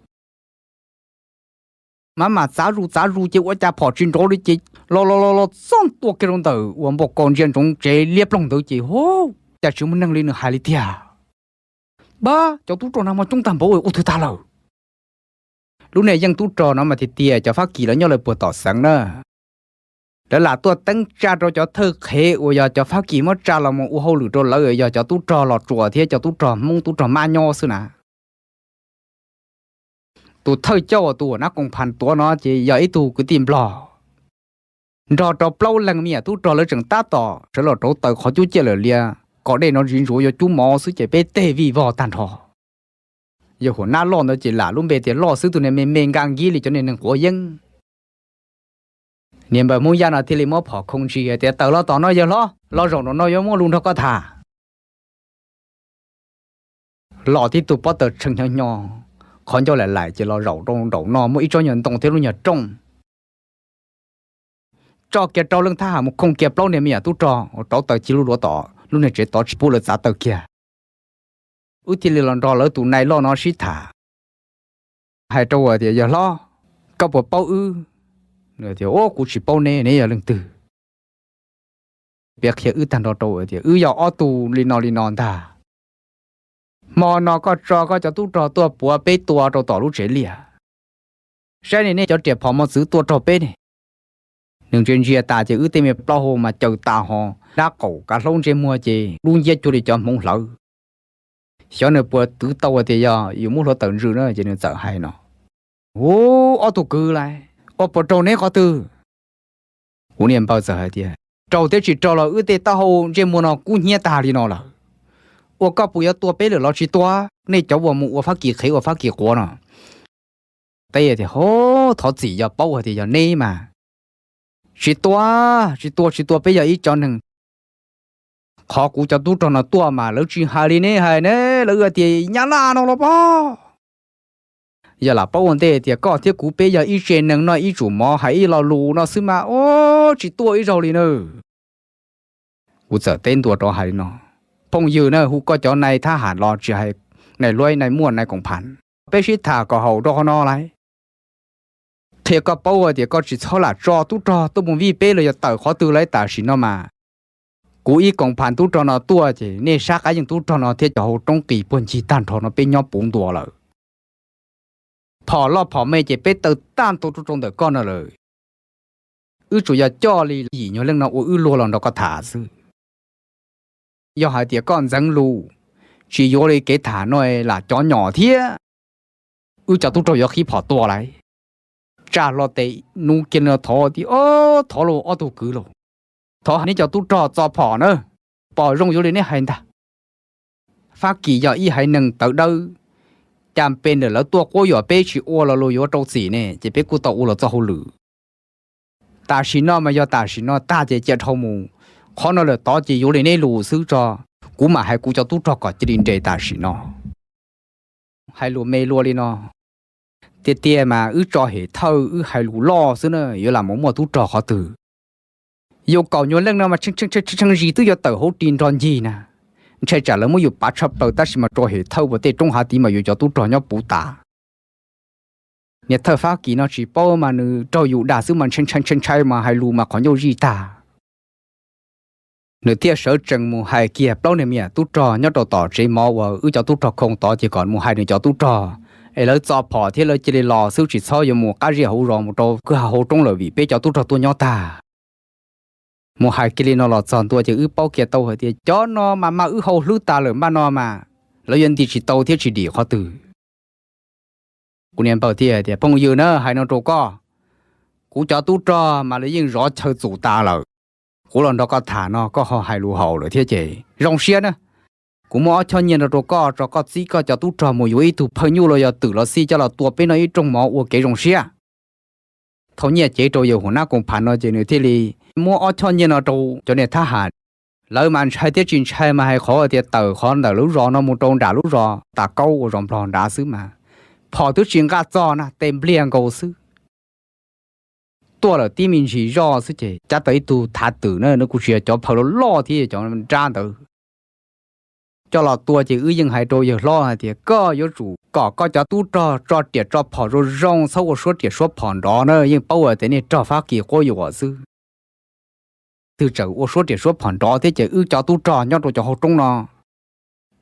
Mas mam txav zus txav zus ces ua cas phom tsis nrov li ces los los los los txog ntua kiag rau ntawm uas npau kaus ntsia ntsoov tsev liab ploog ntawd ces, Hu, cas tsis muaj neeg li nws hais li tiag. Npab, cov tub rog nag hmo coob tag npaum ua twg tag lawm? Lub niag yeej tub rog no mas tiag tiag cov Fab Kis lawv nyob lawv puag tom xeev na. Lawv lam tuaj teeb tsa rau cov thawj qhev uas yog cov Fab Kis muab tsa los mus ua hauj lwm rau lawv, yog cov tub rog Los Tsuas thiab cov tub rog Hmoob tub rog Mab nyob xwb na. Tus thawj coj uas tus uas nab koos phas tuav no ces yog ib tug kwv tij Nplog nrog rau plaub leeg me nyuam tub rog, lawv tseem tab tom sawv los rauv taws qhov cub ciaj lawm lias kom dej no ntsis ntsuav yuav cub mov xwb ces peb teg vij vog tag nrho. Yawg huam nab loj ntawd ces lam lub npe tias Loj xwb, tus niag me me nkaj nkib li cov niag neeg quav yeeb. Niag npawg Hmoob Yaj no thiaj li muab phom khoo ntsis hais tias, Tawm los tom no yawg hlob, los zaum nraum no yuav muaj lus nrog koj tham. Los tib tug pob taws tsheej hnyo hnyo, qhov ncauj laim laim ces los zaum rau nraum no muaj ib tsob nyuag ntoo thiab lub nyuag rooj. Tso kiag rau leej thab ham mus khoo kiag plaub niag me nyuam tub rog uas rauv taws ci lub luav tom lub niag tsev tod tsis pub lawv txav taws kiag. Wb thiaj li los nrog lawv tus nai loj no sib tham. Hais rau tias, Yawg hlob, koj puas paub wb? Tias, Ua, kuv tsis paub neb, neb yog leej twg? Piav qhia wb tag nrho rau tias, Wb yog ob tug li no li no ntag. Hmo no koj tso koj cov tub rog tuaj puav peb tua rau tom lub tsev liaj. Saib ne, nej cov riam phom mos txwv tua raug peb ne. Nws ntsia ntsia tas ces wb tej me plaub hau mas caws tas ho, dab qaum kav hlaub ntsej muag ces dub nciab cuag li cov hmoov hlawv. Xyov nws puas twv tau tias yog yus muab hluav taws ntsws na ces nws txawm hais no: Hu, ob tug kwv lauj, ua puas raug neb qhov twg? Kuv niag npawg txawm hais tias: Raug thiab tsis raug los wb tej taub hau ntsej muag no kub hnyiab tag li no lawm. Ua koj puas yuav tua peb lawm los tsis tua? Nej cov uas mus ua Fab Kis qhev ua Fab Kis quav no. Teb tias: Ho, thov txim, yog paub hais tias yog neb mas tsis tua, tsis tua, tsis tua, peb yog ib cov neeg. Qhov kuv cov tub rog no tuaj mas lawv tsis hais li neb hais ne, lawv ua tias nyab laj no los pob. Yog lam paub ua ntej tias koj thiab kuv peb yog ib tse neeg no ib tsum mov hais ib lo lus no xwb mas, o, tsis tuaj ib zaug li na. Kuv txawm teb ntua rov hais li no: Phooj ywg na, hu koj cov nai thab ham los tsis hais nai luaib, nai muaj, nai koom pham, peb sib tham kom haum rau qhov no lauj. Qhia koj paub tias koj tsis txhob lam tso tub rog tuaj mus vij peb los yog tawm qhov twg lauj. Tam sim no mas kuv ib koom pham tub rog no tuaj ces nej sab qab yeej tub rog no thiab cov hauv roob qis puag ncig tag nrho no peb nyob puv ntua lawm. Phom loj phom me ces peb taw tag ntua rau rau ntawm koj no lawm. Wb tsuas yog coj li yim nyuag leej no ua wb luag los nrog koj tham xwb. Yog hais tias koj ntxeev lus, tsis yuav li kev tham no lam cov nyom thiab wb cov tub rog yuav qhib phom tua lauj. Tsa hlo tes nub kiag li no thov tias: Thov lauj, ob tug kwv lauj, thov neb cov tub rog txo phom na, pom zoo yuav li neb hais ntag. Fab Kis yog ib haiv neeg tawv dawb, cas pes ntawm lawv tuaj quab yuam peb tsis ua los luag yuav rau txim ne, ces peb kuj tau ua luag txoj hauj lwm. Tam sim no mas yog tam sim no tag ces cia dhau mus, qhov no lawm tod ces yuav li neb lus xwb tso, kuv mam hais kuv cov tub rog kom cia li nres tam sim no. Hais lus me luaj li no, tiag tiag mas wb tso hem thawj wb hais lus loj xwb na, yuav lam mus muaj tub rog qhov twg. Yus kaum nyuag leej no mas tshee tshee zis twb yuav tawm hauv ris nrog ncig na, ntshai tsam lawv muab yus pav tshaj plaws tab sis mas tso hem thawj ua tej roob hav tid mas yus cov tub rog nyob puv tas. Niag thawj Fab Kis no tsis paub mas nws raug yus dag xwb mas ntshai ntshai ntshai ntshai mas hais lus mas qhov ncauj zij tag. Nws thiaj sawv tsees mus hais kiag plaub niag me nyuam tub rog nyob rau tom tsev mov uas wb cov tub rog khoo tod ces kom mus hais nws cov tub rog es lawv txo phom thiab lawv cia li los xwb, tsis txhob yuav mus qab zej hauv zos mus rau kwj ha hauv roob lawm vim peb cov tub rog tuaj nyob tag. Mus hais kiag li no los txog ntua ces wb paub kiag tau hais tias cov no mas mas wb hau hlwb tas lawm npaj no mas lawv yuav nti tsis tau thiab tsis dim qhov twg. Kuv niag npawg thiaj hais tias: Phooj ywg na, hais no rau koj, kuv cov tub rog mas lawv yeej zov chaw txum tas lawm. Kuv los nrog koj tham no koj ho hais lus haum lawm thiab ces zoo siab na. Kuv muab ob choj nyiaj no rau koj tso, koj txib koj cov tub rog mus yuav ib tug phawj nyuj los yog twm los xij coj los tua peb noj ib rooj mov ua kev zoo siab. Thau nyiaj cev rau yawg huam nab koom pham no ces nws thiaj li muab ob choj nyiaj no rau cov niag thab ham. Lawv mas ntshai thiab tsis ntshai mas hais qhov tias tawm qhov ntawm lub zos no mus rau nram lub zos tas kaub ua zos nplog nrad xwb mas phom twb tsis nqa txog na, tes npliag nkaus xwb. Tuaj lawm tib me ntsis zoj xwb ces cav tau ib tug thav twm na, nws kuj tsis yog cov phawj loj loj thiab cov nrab ntawd. Coj los tua ces wb yeej hais rau yawg hlob hais tias koj yuav tsum kom koj cov tub rog tso riam tso phom zoo zoo, txhob ua suab riam suab phom nrov na, yeej paub tias nej rog Fab Kis quab yuam xwb. Twb tseem ua suab riam suab phom nrov thiab ces wb cov tub rog nyob rau cov hauv roob no,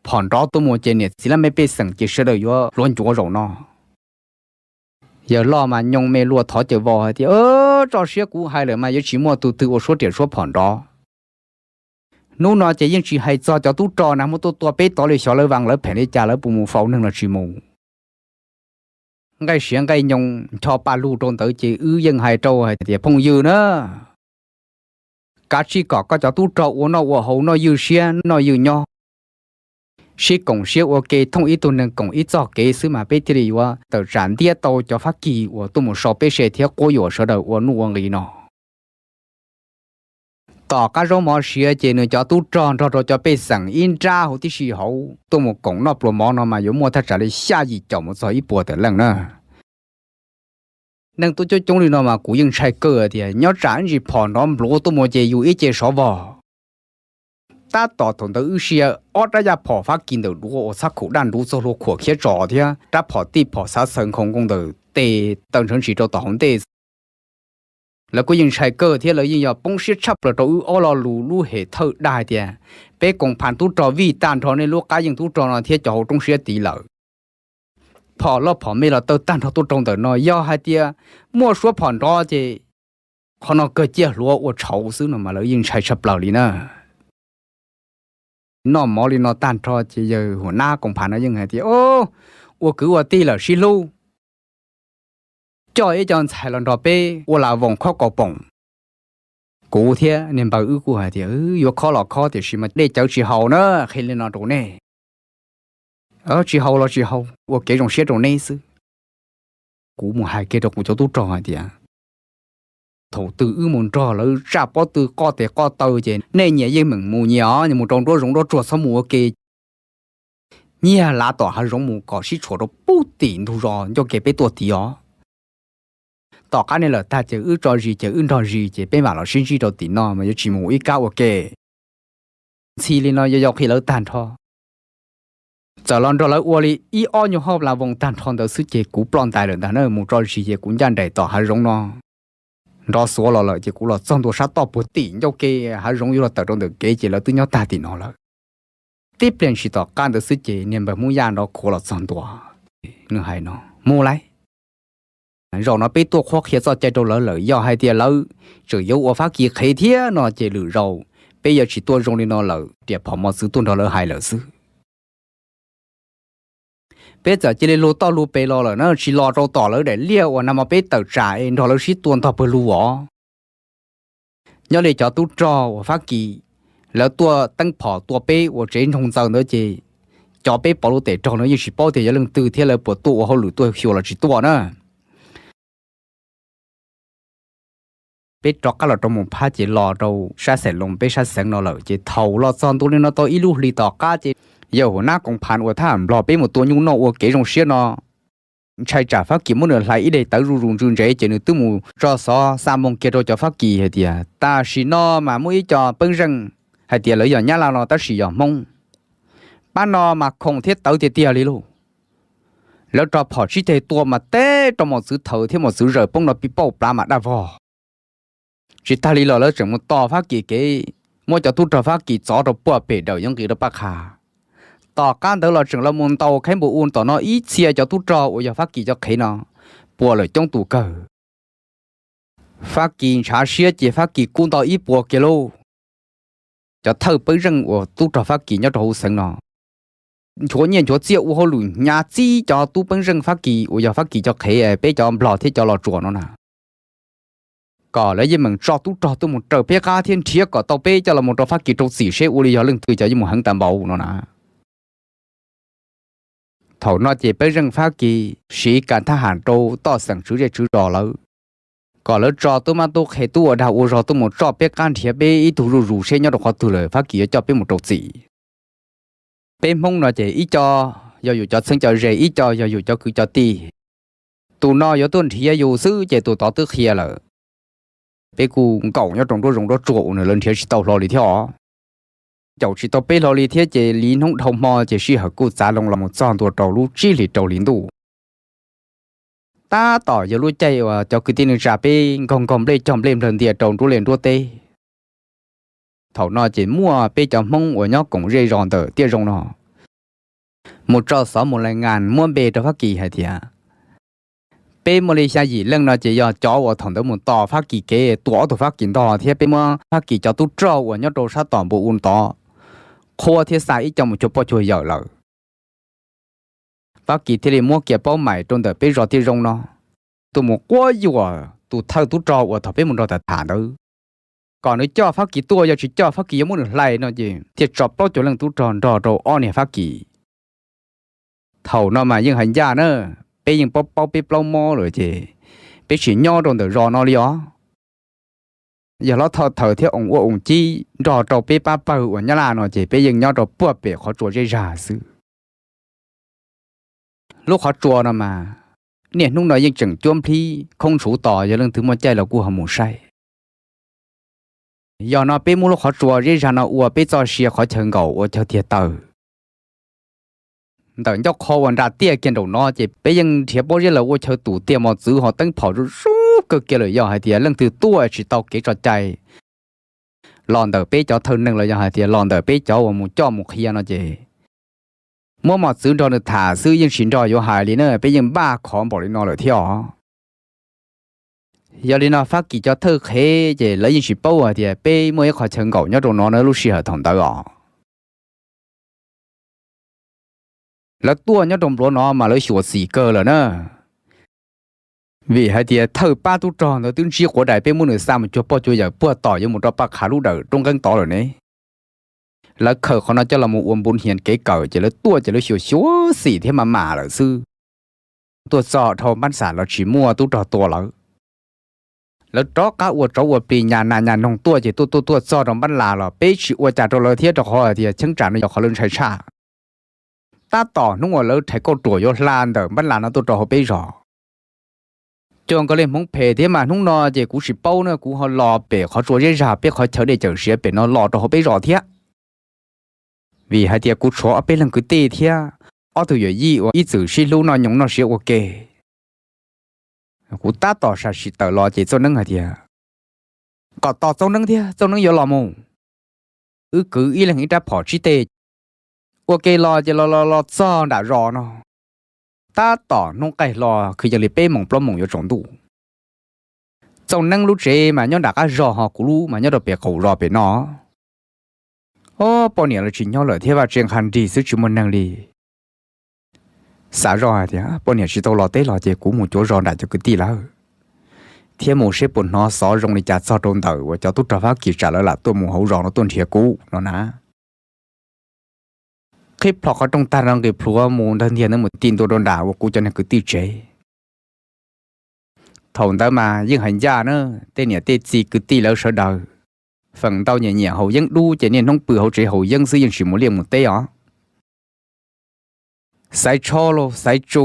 phom nrov tuaj mus ces niam txiv laj mej pej xeem ces sawv daws yuav hluav ncuav zaum no. Yawg loj mas nyoo me luaj thov caw vau hais tias tso siab, kuv hais lawm mas yuav tsis muaj tus twg ua suab riam suab phom nrov. Hnub no ces yeej tsis hais txog cov tub rog na muab tuaj tua peb tod li, xyov lawv vas lawv phem li cas, lawv puas mus faus neeg los tsis mus. Nqaij siav nqaij nyoo ncho paj lug rau ntawd ces wb yeej hais rau hais tias phooj ywg na, kav tsij kom koj cov tub rog ua noj ua haus noj ywj siab noj ywj nyob, sib koom siab ua ke, thooj ib tug neeg koom ib txoj kev xwb mas peb thiaj li yuav tawm tsam ntiab tau cov Fab Kis uas tuaj mus sau peb se thiab quab yuam sawv daws ua nuj ua nqis no. Tom qab zaub mov siav ces nws cov tub rog nrog rau cov pej xeem ib nrab huv tib si hauv tuaj mus koom noj pluas mov no mas yuav muaj thaj tsam li xya yim caum mus txog ib puas tawm leej na. Neeg tuaj coob coob li no mas kuv yeej ntshai kawg tias nyob tsam ib ntsis phom nrov npluav tuaj mus ces yus ib ce sov vog. Tab tom thaum ntawd wb sia ob rab yaj phom Fab Kis ntawm duav uas txhab khaum daj nruv txog hlua khuam khiab tso thiab rab phom tij phom xav xaws nkhaus nkoos ntawm tes taw ntshav ntshis rau tom hauv ntej. Lawv kuj yeej ntshai kawg thiab lawv yeej yog poob siab tshaj plaws rau wb ob lo lus lub hem thawj dag hais tias peb koom phas tub rog vij tag nrho nej lub qab yeej tub rog no thiab cov hauv roob siab tid lawm. phom loj phom me los tawg tag nrho tuaj rau ntawm no. Yog hais tias muaj suab phom nrov ces qhov no kawg ciaj hluav ua tshauv xwb no mas lawv yeej ntshai tshaj plaws li na. Noj mov li no tag nrho ces yawg hua nab koom phav no yeej hais tias, Ua kwv ua tij lawm sib hlub, coj ib co ntxhais los nrog peb ua las voos khob kaus poom. Kuv thiab niag npawg wb kuj hais tias, Yuav khob los khob tiam sis mas dej cawv tsis haus na, qhia li no rau nej. Tsis haus los tsis haus, ua kev zoo siab rau neb xwb. Kuv mus hais kiag rau kuv cov tub rog hais tias, Thaum twg wb mus nrog lawv tsaj pob tw qoj tes qoj taw ces nej nyias yeej meem mus nyias os, mus rau nruab zoov nruab tsuag, txhob mus ua ke nyiag lav tom hav zoov mus kom sib tshuam rau pub tim ntug zos ncauj ke peb tuaj tid os. Tom qab nej lawm tag ces wb tso zis ces wb nrog zis ces peb mam los sib ntsib rau tim no mas yuav tsis mus ib kab ua ke. Ntxhi li no yog yau qhia lawv tag nrho. Txawm los nrog lawv ua li ib ob nyuag hauj las voos tag nrho ntawd xwb ces kuv ploj ntais lawm ntag na. Mus tso zis ces kuv ncaj nraim tom hav zoov no nrov xuav los lawm ces kuv los txog ntua sab toj puag tim ncauj ke hav zoov yuav los tawm rau ntawm kev ces lawv twb nyob tag tim no lawm. Tib pliag ntshis tom qab ntawd xwb ces niag npawg Hmoob Yaj nrov khuav los txog ntua. Nws hais no, Mus lawm, zaum no peb tuaj qhuab qhia txoj cai rau lawv lawm, yog hais tias lawv tseem yuav ua Fab Kis qhev thiab no ces lwm zaus peb yuav tsis tuaj zoo li no lawm, riam phom mos txwv tuaj nrog lawv hais lawm xwb. Peb txawm cia li lug toj lug pes los lawm na, tsis los rau tom lawv daim liaj uas nag hmo peb tawm tsam es nrog lawv sib tua ntog pawg lug os. Nyob li cov tub rog uas Fab Kis, lawv tuaj teeb phom tua peb ua tsev ntsoog ntxaws ntawd ces cov peb pov lub tes rog no yeej tsis paub tias yog leej twg thiab lawv puas tuaj ua hauj lwm tuaj xyuas los tsis tuaj na. Peb rov qab los rau Moos Phab ces los rau sab Xais Loos peb sab xeev no lawm ces thaum los txog ntua li no tau ib lub hlis tom qab ces yawg hua nab koom phav uas thaj nplog peb mus tua nyuj noj ua kev zoo siab no ntshai tsam Fab Kis muab nws hlais ib daim tawv zuj zus ntsws ntsev ces nws twb mus tso xov xa moo kiag rau cov Fab Kis hais tias tam sim no mas muaj ib co peeb zeej hais tias lawv yog Nyab Laj no tab sis yog Hmoob. Pab no mas khoom thiab tawv tiag tiag li lauj. Lawv rho phom tsib ceg tua mas teb rau mos txwv thaws thiab mos txwv zaws poob no pib pauj plav mas daj vog. Tsis tag li los lawv tseem mus tos Fab Kis kev, muab cov tub rog Fab Kis txov rau puag pem dawm yuav nqis rau Paj Qha. Tom qab ntawd los tseem los mus ntaus khaib npus u tom no ib txhia cov tub rog uas yog Fab Kis cov qhev no puas lawm coob tus kawg. Fab Kis ntshav siab ces Fab Kis kub nto ib puas kiag lauj. Cov thawj peeb zeej uas tub rog Fab Kis nyob rau hauv xeev no nchuav nyiaj nchuav txiaj ua hauj lwm hnyav txib cov tub peeb zeej Fab Kis uas yog Fab Kis cov qhev peb cov nplog thiab cov Los Tsuas no na, kom lawv yeej meem tso tub rog tuaj mus raws peb qab thiab nrhiav kom tau peb coj los mus rau Fab Kis rau txim seb ua li yog leej twg cov yeej mus heev tas npaum no na. Thaum no ces peeb zeej Fab Kis siv kas thab ham rau toj xeem tswv zej tswv zos lawv, kom lawv tso tub mab tub qhe tub ua dag ua zog tuaj mus tso peb qab nrhiav peb ib tug zuj zus seb nyob rau qhov twg lawm Fab Kis yuav coj peb mus rau txim. Peb Hmoob no ces ib co yog yus cov txheeb cov ze, ib co yog yus cov kwv cov tij. Tus no yuav tuaj nrhiav yus xwb ces tus tod twb qhia lawm. Peb kuj nkaum nyob rau nruab zoov nruab tsuag uas nws lawv nrhiav tsis tau hlo li thiab os. Caum tsis tau peb hlo li thiab ces li hnub dhau hmo ces sij hawm kuj txav loo los mus txog ntua rau lub tsib hlis rau hli ntuj. Tab tom yog lub caij uas cov kwv tij neej tsa peb nkaug nkaug nplej cog nplej nplawg ntia rau nruab liaj nruab teb. Thaum no ces muaj peb cov Hmoob uas nyob koom zej zos ntawm tiaj zoo no mus tso xov mus lais ngas muab npe rau Fab Kis hais tias peb muaj li xya yim leej no ces yog cov uas thaum ntawd mus tos Fab Kis kev tua ob tug Fab Kis ntog thiab peb muab Fab Kis cov tub rog uas nyob rau sab tom npoo u tod qhuab thiab xa ib co mus cuag poj cuag yawm lawm. Fab Kis thiaj li muab kiag paub mais rau ntawm peb zos tiaj zoo no tuaj mus quab yuam tus thawj tub rog uas thaum peb mus nrog tham tham ntawd, kom nws coj Fab Kis tuaj, yog tsis coj Fab Kis yuav muab nws hlais no ces thiaj tso plaub caug leej tub rog nrog rau ob niag Fab Kis. Thaum no mas yeej hais ncaj na, peb yeej paub paub peb plaub mob lawm ces peb tsis nyob rau ntawm zos no li os. Yog hlob thoj thawm thiab oos ua oos cib nrog rau peb pab pawg uas Nyab Laj no ces peb yeej nyob rau puag pem qhov tsua zeb zag xwb. Lub qhov tsua no mas niaj hnub no yeej tseem cuab nplhib khoob ntshuv tos, yog leej twg muaj caij los kuj ho mus saib. Yog no peb muab lub qhov tsua zeb zag no ua peb txoj sia qhov chaw nkaum ua chaw tiag taw. Ntawm ncauj qhov uas nram tiaj kiag nraum no ces peb yeej nrhiav pob zeb los ua chaw tus tiag mos txwv ho teeb phom zuj zus kawg kiag lawm, yog hais tias leej twg tuaj tsis tau kev tso cai los ntawm peb cov thawj neeg los yog hais tias los ntawm peb cov uas mus coj mus qhia no ces Muab mos txwv nrog nws tham xwb yeej tsis nrog yuav hais li na, peb yeej npaj khov npaum li no lawm thiab os. Yog li no Fab Kis cov thawj qhev ces lawv yeej tsis paub hais tias peb muaj ib qho chaw nkaum nyob rau no na lub sij hawm thaum ntawd os. Lawv tuaj nyob rau npluav no mas lawv xyuam xim kawg lawm na. Vim hais tias thawj pab tub rog ntawd twb ntsib quav dais peb muab nws xa mus cuag pog cuag yawm puag tom yuav mus rau Paj Qhav lub dawm roob nqeeb tod lawm ne. Lawv khaws qhov no coj los mus ua npu hias kev kawm ces lawv tuaj ces lawv xyuam xyuam xim thiab mas mam lawm xwb. Tuaj txog dhau Npab Xas los tsis muaj tub rog tua lawv. Lawv rov qab ua tsov ua plig nyas nas nyas noog tuaj ces tuaj tuaj tuaj txog rau Npab Las los peb tsis ua cas rau lawv thiab rau qhov hais tias cheeb tsam no yog qhov lawv ntshai tshaj. Tab tom hnub uas lawv rhais kauj ruam yuav hla ntawm Npab Las no tuaj rau hauv peb zos. Cuag nkaus li hmoov phem thiab mas hnub no ces kuv tsis paub na, kuv ho los pem qhov tsua zeb zag peb qhov chaw dej cawm siav pem no los rau hauv peb zos thiab. Vim hais tias kuv tshuav ob peb leeg kwv tij thiab ob tug yawm yij uas ib txwm sib hlub noj nyoos noj siav ua ke. Kuv tab tom sam sim tawm los ces Txauj Neeb hais tias, kom tos Txauj Neeb thiab, Txauj Neeb yuav los mus. Wb kwv ib leeg ib rab phom tsib teg ua ke los ces los los los txog nram zos no. Tab tom hnub qaij hlo kwv yees li peb moos plaub moos yuav tsaus ntuj. Txauj Neeb lub tsev mas nyob nram qab zos ho kuv lub mas nyob rau pem qaum zos pem no. Ob poj niam los tsis nyob lawm thiab, vaj tse nqha nrig xwb tsis muaj neeg li. Xav zoj hais tias poj niam tsis tau los teb los ces kuv mus cuav zos nram cov kwv tij lawm thiab mus seb puas hnov xov zoo li cas txog rau ntawm uas cov tub rog Fab Kis tsam lawv lam tuaj mus hauv zos no tuaj nrhiav kuv no na. Qhib plho qhov rooj tag nrho nqis plhuav mus ntawg ntiag ntawd mus ti ntua rau nram uas kuv cov niag kwv tij tsev. Thaum ntawd mas yeej hais ncaj na, tej niam tej txiv kwv tij lawv sawv daws feem ntau nyiam nyiam haus yeeb dub ces niaj hnub pw hauv tsev haus yeeb xwb yeej tsis mus liaj mus teb os. Xaiv Tsho los Xaiv Tsu,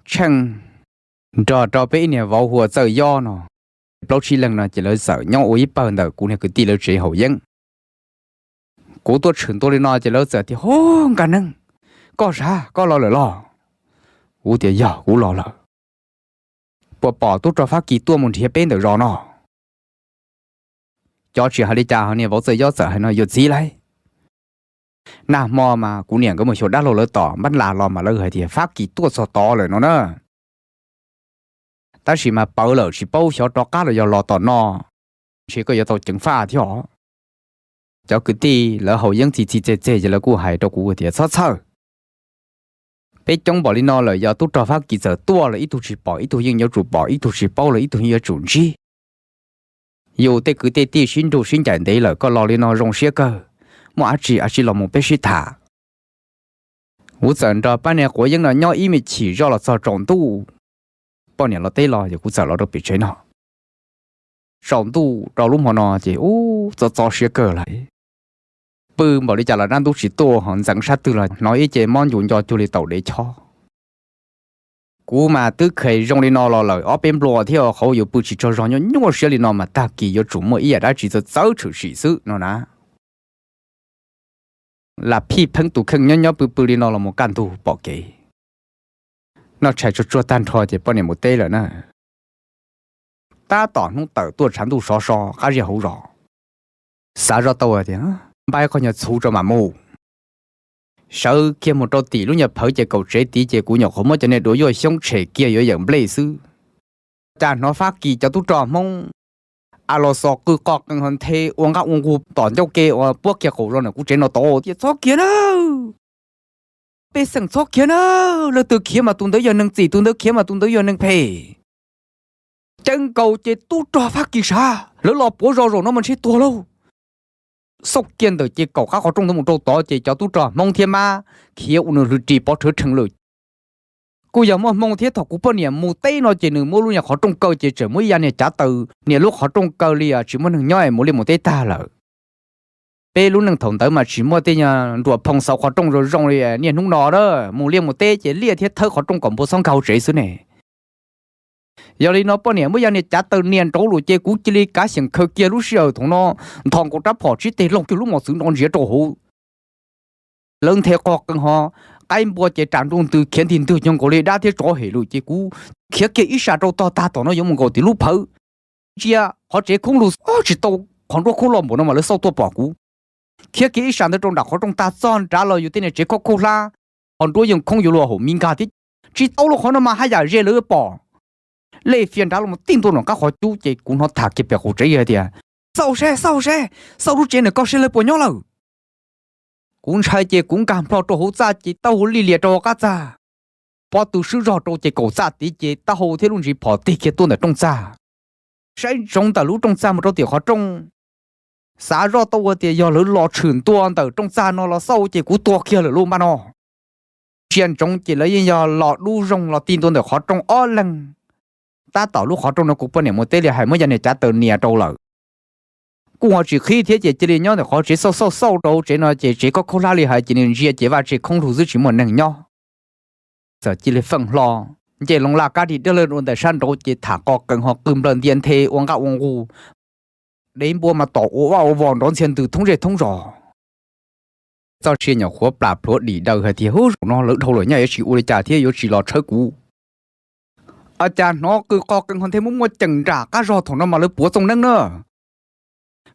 Tsheej, nrog rau peb ib niag vauv hu ua Txawj Yob no, plaub tsib leeg no ces lawv txawm nyob ua ib pawg ntawm kuv niag kwv tij lawv tsev haus yeeb. Kuv tuaj tshwm ntua li no ces lawv txawm tias, Hub, Nkaj Neeb, koj sav koj los lawm los? Kuv tias, Yog kuv los lawm. Puas pom tub rog Fab Kis tuaj mus nrhiav peb ntawm zos no? Cov tsis hais li cas ho niag vauv Txawj Yob txawm hais no, Yuav txiv lauj, nag hmo mas kuv niam nkawd mus xyuas dab laug lawv tom Npab Las los mas lawv hais tias Fab Kis tuaj txog tod lawm no na. Tab sis mas pawv lawm tsis paub xyov rov qab los yog los tom no, ntshe koj yuav tau ceev faj thiab os. Cov kwv tij lawv haus yeeb txi txi txeg txeg ces lawv kuj hais rau kuv tias, Txhob txhawj, peb coob npaum li no lawm yog tub rog Fab Kis txawm tuaj lawm ib tug tsis pom ib tug yeej yuav tsum pom, ib tug tsis paub lawm ib tug yeej yuav tsum ntsib. Yus tej kwv tej tij sib nrug sib ncaim ntev lawm koj los li no zoo siab kawg, muaj dab tsi dab tsi los mus peb sib tham. Kuv txawm nrog pab niag quav yeeb no nyob ib me chim zoj los txog tsaus ntuj, poj niam los teb los ces kuv txawm los rau pem tsev no. Tsaus ntuj rau lub hmo no ces ub txo txo siab kawg lawm. Pw npaum li cas los dab ntub tsis tuaj ho ntxeev sab twg los hnov ib ce mob ncu nco cuag li taum dev chob. Kuv mas twb khev zoo li no los lawm ob peb nplua thiab qhov yus pw tsis tsaug zog nyuaj nyuaj siab li no mas tag kis yuav tsum muaj ib yam dab tsi txawv txawv tshwm sim xwb no na. Lam phij pheeb tus kheej nyob nyob pw pw li no los mus kaj ntug pom kev. Noj tshais tsuag tsuag tag nrho ces poj niam mus teb lawm na. Tab tom hnub tawm tuaj tshav ntuj sov so qab zib hauv zos. Xav zoj tau tias, Npab, koj nyuag txhuv tso mam mus. Sawv kiag mus rau tim lub nyuag phawv ces kaum tsev tid ces kuv nyuam qhuav muab cov niag duav yuaj xyoob tshem kiag yuav yawm nplej xwb. Cas hnov Fab Kis cov tub rog Hmoob a los xos qw qo qees ho nthe ua nqaj ua nqug tom ncauj ke uas puab kiag qaum zos ntawm kuv tsev no tod tias, Txhob khiav nawb! Pej xeem txhob khiav nawb! Leej twg khiav mas tus ntawd yog neeg txim, tus ntawd khiav mas tus ntawd yog neeg phem. Ceev nkaus ces tub rog Fab Kis sav lawv los puav zos zaum no mas ntshe tuag lauj. Xauj kiag ntawm ces kaum qab qhov rooj ntawd mus rau tod ces cov tub rog Hmoob thiab Mab khiav ua nws lwm ris pov rhawv rhees lawm. Kuj yog muaj hmoo thiab thaum kuv poj niam mus teb no ces nws muab lub nyuag qhov rooj kaw ces tseem muab ib yav niag cav taws niam lub qhov rooj kaw li tsis muaj neeg nyob es mus liaj mus teb tag lawm. Peb lub neej thaum ntawd mas tsis muaj tej nyuag nruas phoo xauv qhov rooj zoo zoo li niaj hnub no a, mus liaj mus teb ces liaj thiab thawb qhov rooj kom npua txhob nkag hauv tsev xwb ne. Yog li no poj niam muab yav niag cav taws nias nraud lawm ces kuv cia li kav xyeem khaws kiag lub sij hawm thaum no nthos nkaus rab phom tsib teg laug kiag lub mos txwv nrov ntsiav rau hauv. Lawv nthe qog qees ho qaib npua ces ras nruj ntws khiav ntig ntwg cuag nkaus li dab thiab tsov hem lawm ces kuv khiav kiag ib sab rau tog tag tom no yuav mus nkaum tim lub phawv. Ntsia qhov tsev khoob lug tsis tau qhov nruab khoob loj npaum no mas lawv xauj tuaj pom kuv. Khiav kiag ib sab ntawd rau nram qhov rooj tag txog nrad los yus tej niag tsev khauj khauj hlab. qhov nruab yeej khoob yuav luag haum mi nkag thiab. Tsis tau lub qhov no mas haj yam ze lawv pom. Lej fias nrad los tij ntua nram qab qhov cub ces kuv hnov tham kiag pem qaum tsev hais tias, xauj seb, xauj seb, xauj lub tsev ntawm koj seb lawv puas nyob lawm. Kuv ntshai ces kuv nkag nplho rau hauv txaj ces taub hau lij lias rau qab txaj. Pob tw swb zog rau ces kaum txaj tid ces taub hau thiab lub ntsis phom tig kiag tuaj ntawm rooj txaj. Saib ntsoov ntawm lub rooj txaj mus rau tim qhov rooj, xav zoj tau ua tias yog lawv los tshwm ntua ntawm rooj txaj no los xauj ces kuv tuag kiag lawm lauj npaj no. Ntsia ntsoov ces lawv yeej yog los dub zoog los tig ntua ntawm qhov rooj ob leeg. Tab tom lub qhov rooj no kuv poj niam mus teb li hais muab yog niag cav taws nias rau lawm. Kuj ho tsis qhib thiab ces cia li nyob ntawm qhov tsev xauj xauj xauj rau tsev no ces tsev khaub khaub hlab li hais ces nws ntsia ces vaj tse khoob lug xwb tsis muaj neeg nyob. Txawm cia li feem hlo, nce loo laj kab dig dawb lawg rau ntawm sab nraud ces tham qo qees ho qw nplawg ntia nthe ua nqaj ua nqug. Dev npua mas tom ua vaj ua vos nrov ntxhias ntws thoob zej thoob zos. Txoj sia nyuam qhuav plam plhuav dim daws hais tias, hub, zaum no lawv dhau lawm nyaj yuav tsis ua li cas thiab yuav tsis los tshawb kuv. Ua cas hnov qw qo qees ho nthe muaj muaj ceem nram qab zog thaum no mas lawv puav txooj neeb na.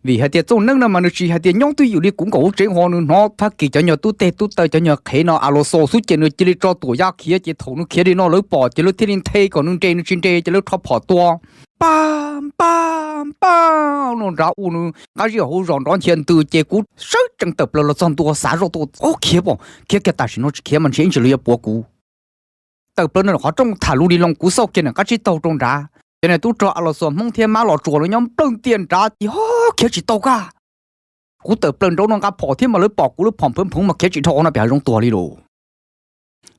Vim hais tias txooj neeb no mas nws tsis hais tias nyob twj ywm li kuv nkaum lub tsev ho, nws hnov Fab Kis cov nyuag tub teg tub taw cov nyuag qhev no a los xos xwb ces nws cia li tso tuam ya khiav ces thaum nws khiav li no lawv pom ces lawv thiaj li nthe kom nws nres, nws tsis nres ces lawv rho phom tua. Paj paj paj no nrad ua nws qab zib hauv zos nrov nthia ntws ces kuv sawv tsees tawm plaws los txog ntua xav zoj tuaj, ob, khiav pom khiav kiag tam sim no tsis khiav mas ntshe ib ntsis lawv yuav puav kuv. Tawm plaws nram qhov rooj tham lus li loo kuv xauj kiag nram qab tsib taug rau nrad, cov niag tub rog a los xos Hmoob thiab mab los tsuas lawv nyob nplawg ntias nrad ces ho khiav tsis tau kag. Kuv tawm plaws nraud no nqa phom thiab mas lawv pom kuv lub phom nphwv nphoov mas khiav tsis dhau qhov no pem hav zoov tuag li lauj.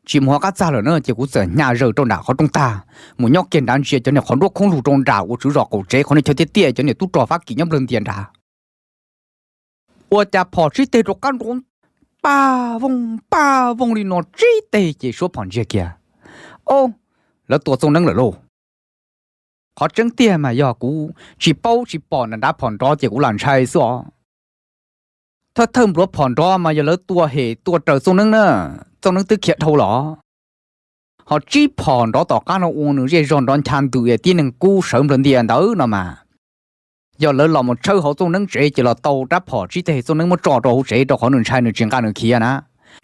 Tsis mus qab txaj lawm na ces kuv txawm hnyav zaws rau nram qhov rooj tag, mus nyob kiag nrad ntsia cov niag qhov nruab khoob lug rau nram uas tswv zos qaum tsev qhov niag chaw tiaj tiaj cov niag tub rog Fab Kis nyob nplawg ntias nrad. Ua cas phom tsib teg rau qab nrov paj vooj paj vooj li no tsib teg ces suab phom ntsiag kiag. Ob, lawv tua txooj neeb lawm lauj. Qhov tseeb tiag mas yog kuv tsis paub tsis pom nram nrad phom nrov ces kuv lam ntshai xwb os. Thawj thawj npluav phom nrov mas yog lawv tua hem tua raws txooj neeb na, txooj neeb twb khiav dhau los. Ho tsib phom nrov tom qab no ua nws zej zog nrov ncha ntws es tib neeg kub sawv nplawg ntias ntawd no mas, yog lawv los mus tshawb hauv txooj neeb tsev ces los tau rab phom tsib teg txooj neeb muab tso rau hauv tsev rau qhov nws ntshai nws tsis nqa nws khiav na.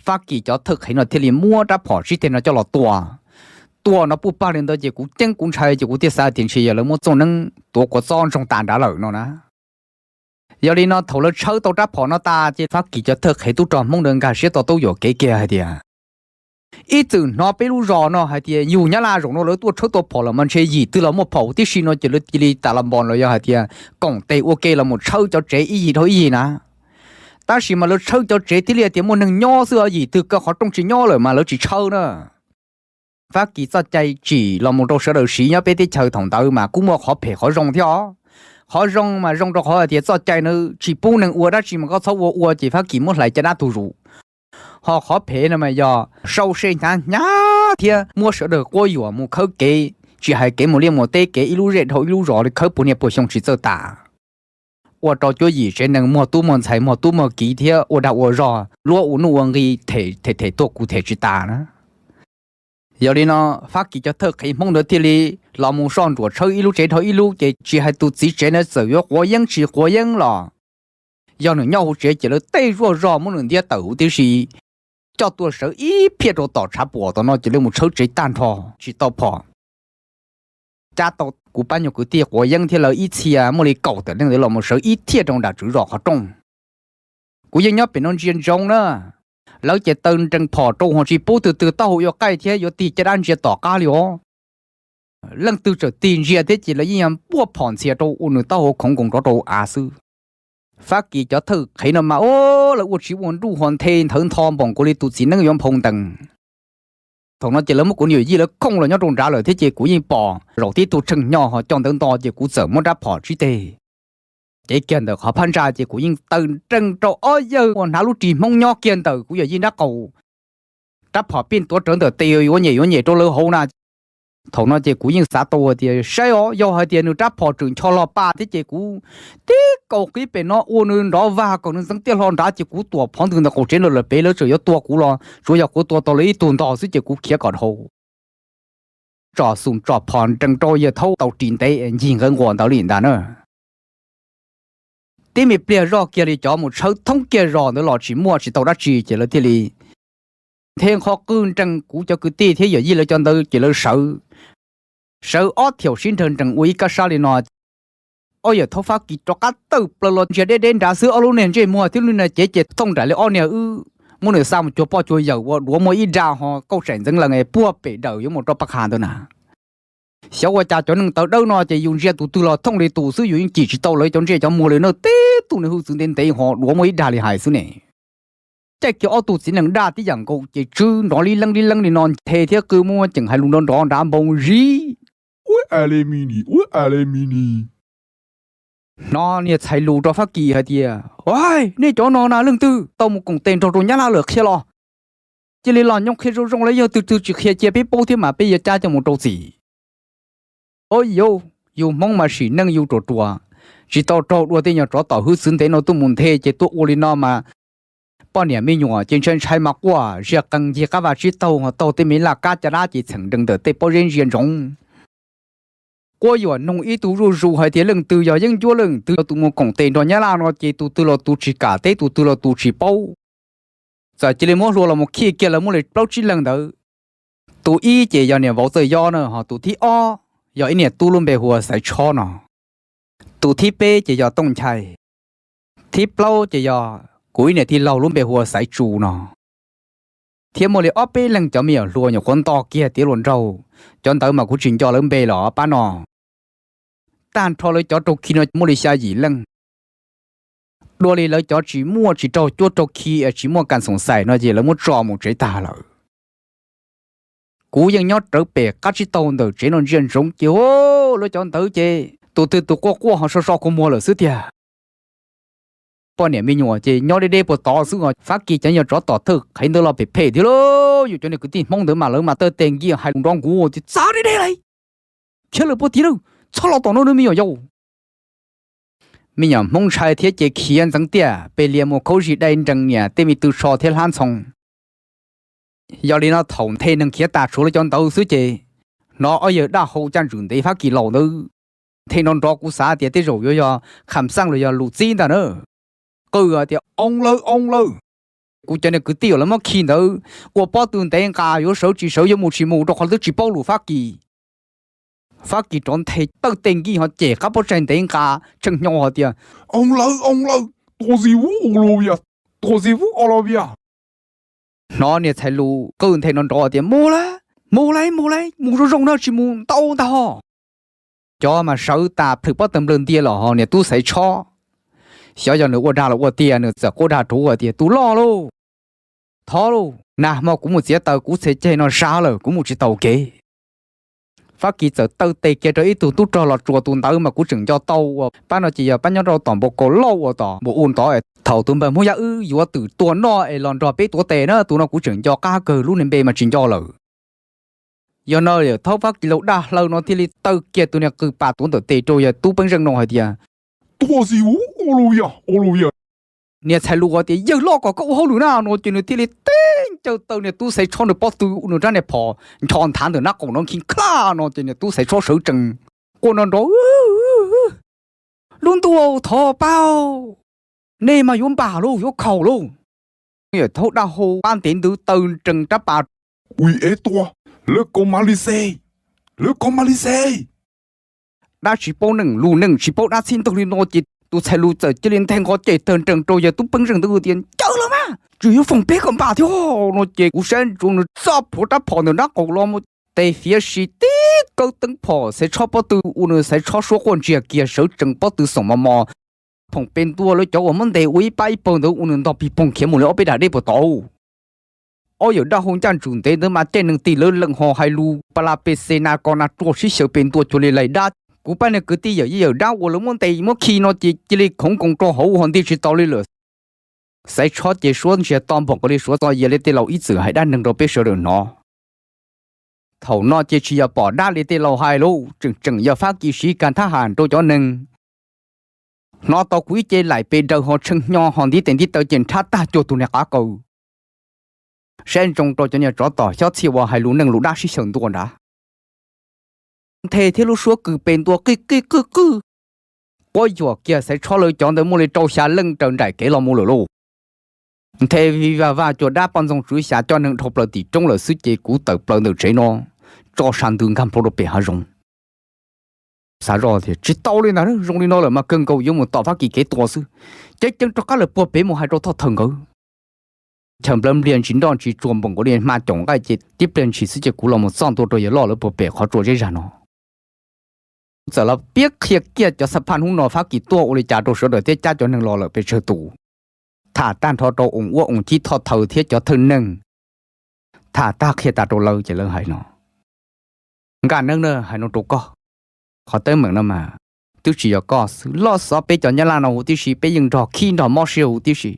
Fab Kis cov thawj qhev no thiaj li muab rab phom tsib teg no coj los tua. Tua no puj pag li ntawd ces kuv ceeb kuv ntshai ces kuv thiaj xav tias ntshe yog lawv muab txooj neeb tuav kua txob ntsoog tas nrad lawm no na. Yog li no thaum lawv tshawb tau rab phom no tas ces Fab Kis cov thawj qhev tub rog Hmoob ntawd nkag siab to taub yuam kev kiag hais tias, ib txwm hnov peb lub zos no hais tias yus Nyab Laj zaum no lawv tuaj tshawb tau phom lawm mas ntshe yim twg los muaj phom huv tib si no ces lawv cia li tas los npos los yog hais tias koom tes ua ke los mus tshawb cov tsev ib yim dhau ib yim na. Tab sis mas lawv tshawb cov tsev thiaj li tias muaj neeg nyob xwb os, yim twg kaw qhov rooj tsis nyob lawm mas lawv tsis tshawb na. Fab Kis txoj cai tsim los mus rau sawv daws siv nyob peb teb chaws thaum ntawd mas kuj muaj qhov phem qhov zoo thiab os. Qhov zoo mas zoo rau qhov hais tias txoj cai na tsis pub neeg ua dab tsi mas koj txhob ua ua ces Fab Kis muab hlais caj dab tu zus. Ho qhov phem no mas yog sau se hnyav hnyav thiab muab sawv daws quab yuam mus khawb kev, tsis hais kev mus liaj mus teb kev ib lub zej dhau ib lub zos li khawb puag niaj puag xyoo tsis txawj tas. Ua rau cuab yim tsev neeg muag tub muag ntxhais muag tub muag kiv thiab ua dag ua zog luab ua nuj ua nqi them them tuaj kuv them tsis tas na. Yog li no, Fab Kis cov thawj qhev Hmoob ntawd thiaj li los mus soj ntsuam tshawb ib lub tsev dhau ib lub ces tsis hais tus txiv tsev na txawm yuav quav yeeb tsis quav yeeb los yog nws nyob hauv tsev ces lawv tej zuaj zog muab nws ntiab tawm huv tib si, coj tuaj sawv ib phiaj rau tom tshav puam tom no ces lawv mus tshawb tsev tag nrho tsis tau phom. Cab tau kuv pab nyuag kwv tij quav yeeb thiab lawv ib txhia muaj li kaum tawm leej ntawd los mus sawv ib phiaj rau nram tswv zos qhov rooj. Kuv yeej nyob pem no ntsia ntsoov na, lawv ces taw nrees phom rau ho tsis pub tus twg taub hau yuav qaij thiab yuav tig caj dab ntsia tom qab li os. Leej twg txawm tig ntsia thiab ces lawv yeej yog npuaj phom ntxhias rau ua nws taub hau khoov nkoos rov rau av xwb. Fab Kis cov thawj qhev no mas o, lawv ua tsiv ua nruj ho nthe nthawv ntho npaum nkaus li tus txiv neeb yuav nphau ntees. Thaum no ces lawv muab kuv niam yij lawv khooj los nyob rau nrad lawm thiab ces kuv yeej pom zaum tib tug tsheej hnyo ho coj ntawv nto ces kuv txawm muab rab phom tsib teg cev kiag ntawm qhov phab ntsa ces kuv yeej taw nrees rau ob yawg uas hnav lub ris Hmoob nyob kiag ntawm kuv yawm yij nrab qaum. Rab phom pij tuav rawv ntawm tes yuav nyem yuav nyem rau lawv hauv na. Thaum no ces kuv yeej xav tau tias saib os, yog hais tias nws rab phom tseem ncho los pa thiab ces kuv tib kaus qib pem no ua nws nrov vag kom nws ntxeev tiaj hlo nrad ces kuv tuam phov ntws ntawm qaum tsev no lawm pem lawv tseem yuav tua kuv los tsuav yog kuv tua tau lawv ib tug ntog xwb ces kuv khiav kom dhau. Tsom xum tsom phom nrees rau yawg thaub tau ris ntev ncig nqawv nquas ntawd li ntag na. Tib me pliag zoj kiag li cov mus tshawb thoob kiag zos ntawd los tsis muaj tsis tau dab tsi ces lawv thiaj li nthe nqho qw nrees kuv cov kwv tij thiab yawm yij lawv cov ntawd ces lawv sawv, sawv ob thiaum sib nrag nrees ua ib kab sab li no. Ob yawm thaub Fab Kis rov qab tawm plaws los ntsia deb deb nrad xwb, ob lub niag ntsej muag thiab lub niag cev ces thooj nraim li ob niag wb muab nws xa mus cuag poj cuag yawm ua duav muaj ib dag ho kauj tsaim ntxeev lees puag pem dawm yuav mus rau paj qha ntawd na. Xyov ua cas cov neeg tawv dawb no ces yus ntsia tus twg los thooj li tus xwb, yus yeej cim tsis tau lawv cov ntsej cov muag li na, tib tug niag hwj txwv ntev ntev ho duav muaj ib dag li hais xwb ne. Caij kiag ob tug txiv neej daj tib yam nkaus ces tswb nrov lib leeb lib leeb li no, nthe thiab qw muab ceem hais lus nrov nrov nrad npoo zib. Ua a le mi ni, ua a le mi ni. Hnov niag txhais lus rau Fab Kis hais tias, nej cov no na leej twg tau mus koom tes nrog rau Nyab Laj lawm qhia los. Cia li los nyob qhia zoo zoo los yog tus twg tsis qhia cia peb paub thiab mas peb yuav cab coj mus rau txim. Au yau, yus Hmoob mas sim neej yus ruam ruam, tsis tau raug dua tej nyuag tsov tom hwj txwv ntev no tuaj mus nthe ces tuaj ua li no mas poj niam me nyuam ces ntshai ntshai mas quaj ziag qee ncig qab vaj tsib taug ho taug tej me laj kab caj dab ces txheem nrees ntawm tej pob zeb ntsia ntsoov. Quab yuam noog ib tug zuj zus hais tias leej twg yog yeeb ncuab, leej twg yog tus mus koom tes nrog Nyab Laj no ces tus twg los tus tsis kam teb, tus twg los tus tsis paub. Txawm cia li muab hlua los mus khij kiag lawv muaj li plaub tsib leeg ntawd. Tus ib ces yog niam vauv Txawj Yob na, ho tus thib ob yog ib niam tub lub npe hu ua Xaiv Tshob no. Tus thib peb ces yog Tooj Nchai. Thib plaub ces yog kuv ib niam tij laug lub npe hu ua Xaiv Tsu no. Thiab muaj li ob peb leeg cov me nyuam hluas nyuam qhuav nto kiag tiav luas nraug, cov ntawd mas kuv tsis nco lawv npe los pab no. Tag nrho lawv cov rau khi no muaj li xya yim leej. Dua li lawv cov tsis muaj tsis raug cuab rau khi es tsis muaj kas xoom xais no ces lawv muab tso mus tsev tag lawm. Kuv yeej nyob rawv pem qab tsib taug ntawm tsev no ntsia ntsoov ces lawv cov ntawd ces tus twg tus quaj quaj ho so so kua muag lawm xwb tiag. Poj niam me nyuam ces nyob deb deb puag tod xwb os. Fab Kis cov nyuag tsov tom thawj qhev ntawd los phem phem thiab lauj. Yus cov niag kwv tij Hmoob ntawd mas lawv mas taw tes nkiag hais lus nrov nkuv tias txav deb deb lauj, khiav lawm puag tid lauj, txhob los tom no nawb me nyuam yaus. Me nyuam Hmoob ntshai thiab ces khiav ntxeev tiaj pes lias mus khaub zig dai nrees niam tej me tw so thiab hlab ntxhoo. Yog li no thaum nthe neeg khiav tas tshuav lawv cov ntawd xwb ces hnov ob yawg dab hau caj ntswm ntev Fab Kis laus ntawd nthe nrov nrov, kuv xav tias tej zaum yuav yog kham xaj los yog lus txib ntag na. Qw tias oo lawm oo lawm. Kuv cov niag kwv tij uas lawv muab khi ntawd ua pob tw ntev nqa yuav sawv tsis sawv yuav mus tsis mus rau qhov twb tsis paub lus Fab Kis. Fab Kis rov nthe tawj tes nkiag ho cem qab pob tsaig ntev nqa tshee hnyo hais tias oo lawm oo lawm, tua zis vuv o lo vias, tua zis vuv o lo vias. Hnov niag txhais lus qw nthe nrov nrov tias mus lawm mus lawm mus lawm, mus zoo zoo na tsis mus ntau ntag ho. Cov mas sawv tas plhws pob tw nplawg ntias los ho niag tub Xaiv Tshob, xyov yog nws ua dag los ua tiag nws txawm quaj dag rau hais tias tus loj lauj, thov lauj, nag hmo kuv mus txiav taws kuv txhais ceg no sab lawm kuv mus tsis tau kev. Fab Kis txawm taw tes kiag rau ib tug tub rog los tsuas tus ntawd mas kuv tseem nco tau uas pab no ces yog pab nyob rau tom npau kaus lauj uas tom npau u ntov es thaum tus npawg Hmoob Yaj wb yuav twm tuag noj es los nrog peb tuav tes na, tus no kuv tseem nco qab kawg, lub niag npe mas tsis nco lawm. Yog no yawm thaub Fab Kis laus daj hlaw no thiaj li taw kiag tus niag qws pas tuav ntawm tes rau yawg tub Peeb Zeej no hais tias tua zis vuv o lo vias o lo vias. Niag txhais lus tias yawg loj kom koj ua hauj lwm na no ces nws thiaj li tib ncaws taw niag tub Xaiv Tshob nws pob tw, nws rab niag phom ncho nthav ntawm nab qaum no khi khlaj no ces niag tub Xaiv Tshob sawv tsees quaj nrov nrov, lub ntuj thov pab, nej mas yuav npam lauj yuav khaum lauj. Yawm thaub daj hau pab ntev ntwv taw nrees rab pas, ui es tua, lawv kaus mas li xes, lawv kaus mas li xes. Dab tsis paub neej lus neej tsis paub dab txhib ntawd li no ces tus txhais lus txawm cia li nthe nqo cem tawg nrees rau yawg tub Peeb Zeej ntawd tias ncaws los mas tseem yuav foom peb kom npam thiab no ces kuv saib ntsoov nws txaj plhuav rab phom ntawm nrab qaum los mus tes fiav si tib kawb teeb phom Xaiv Tshob pob tw ua nws Xaiv Tshob suab quaj ntsiag kiag sawv tsees pob tw xoom mos mos. Phoom pes ntua lawv cov uas muab ntes ua ib pab ib pawg ntawd ua nws ntog pig poog khiav mus li ob peb dag dej puag tod. Ob yawm daj hau ncaj ntsum ntev ntawd mas caij neeg tig lawv lees ho hais lus pa la pes xes na ko na ruaj sib xyaw pes ntua cuag li laig dab. Kuv pab niag kwv tij yawm yij yawm dab uas lawv muab ntes muab khi no ces cia li khoov nkoos rau hauv ho nti tsis tau li lawm. Xaiv Tshob ces suab ntsiag to npaum nkaus li suav txo yias li tej laus ib txwm hais dab neeg rau peb sawv daws hnov. Thaum no ces tsis yog pom dab li tej laus hais lauj, tseem tseem yog Fab Kis siv kas thab ham rau cov neeg. Hnov tau kuv ib ce laim pes daws ho tshee hnyo ho ntiv tes ntiv taw ces nrhab tag cuag tus niag qav qaws. Saib ntsoov rau cov niag tsov tom xyob txhij uas hais lus neej lus dab sib xyaw ntua nrad. Nthe thiab lub suab kws pes ntua qij qij qwj qwj. Quab yuam kiag Xaiv Tshob lawv cov ntawd muaj li rau xya leej raws nraim kev los mus lawm lauj. Nthe vij vaj vaj cuag dab poj ntxoog tswv xya coj neeg dhau plaws tim roob lawm xwb ces kuv tawm plaws ntawm tsev no tso sa ntws nkag nplho rau pem hav zoov. Xav zoj tias tsis tau li ntag, zoo li no lawm mas kawg nkaus yuav mus tom Fab Kis kev tua xwb. Ceev ceev rov qab lawm puag pem mus hais rau Thoj Thaws nkawd. Chaw nplawv npliag ntsis nroj ntsis tsuag npaum nkaus li hma caum nqaij ces tib pliag ntshis xwb ces kuv los mus txog ntua rau yawg loj lawv puag pem qhov tsua zeb zag no. Kuv txawm los piav qhia kiag cov xab phaj hnub no Fab Kis tuaj ua li cas rau sawv daws thiab cab cov neeg los lawm pes tsawg tus. Tham tag nrho rau oos uab oos cib Thoj Thaws thiab cov thawj neeg. Tham tag qhia tas rau lawv ces lawv hais no, Nkaj Neeb na, hais no rau koj, qhov teeb meem no mas twb tsis yog koj xwb, loj xov peb cov Nyab Laj no huv tib si, peb yeej nrog khib nrog mob siab huv tib si.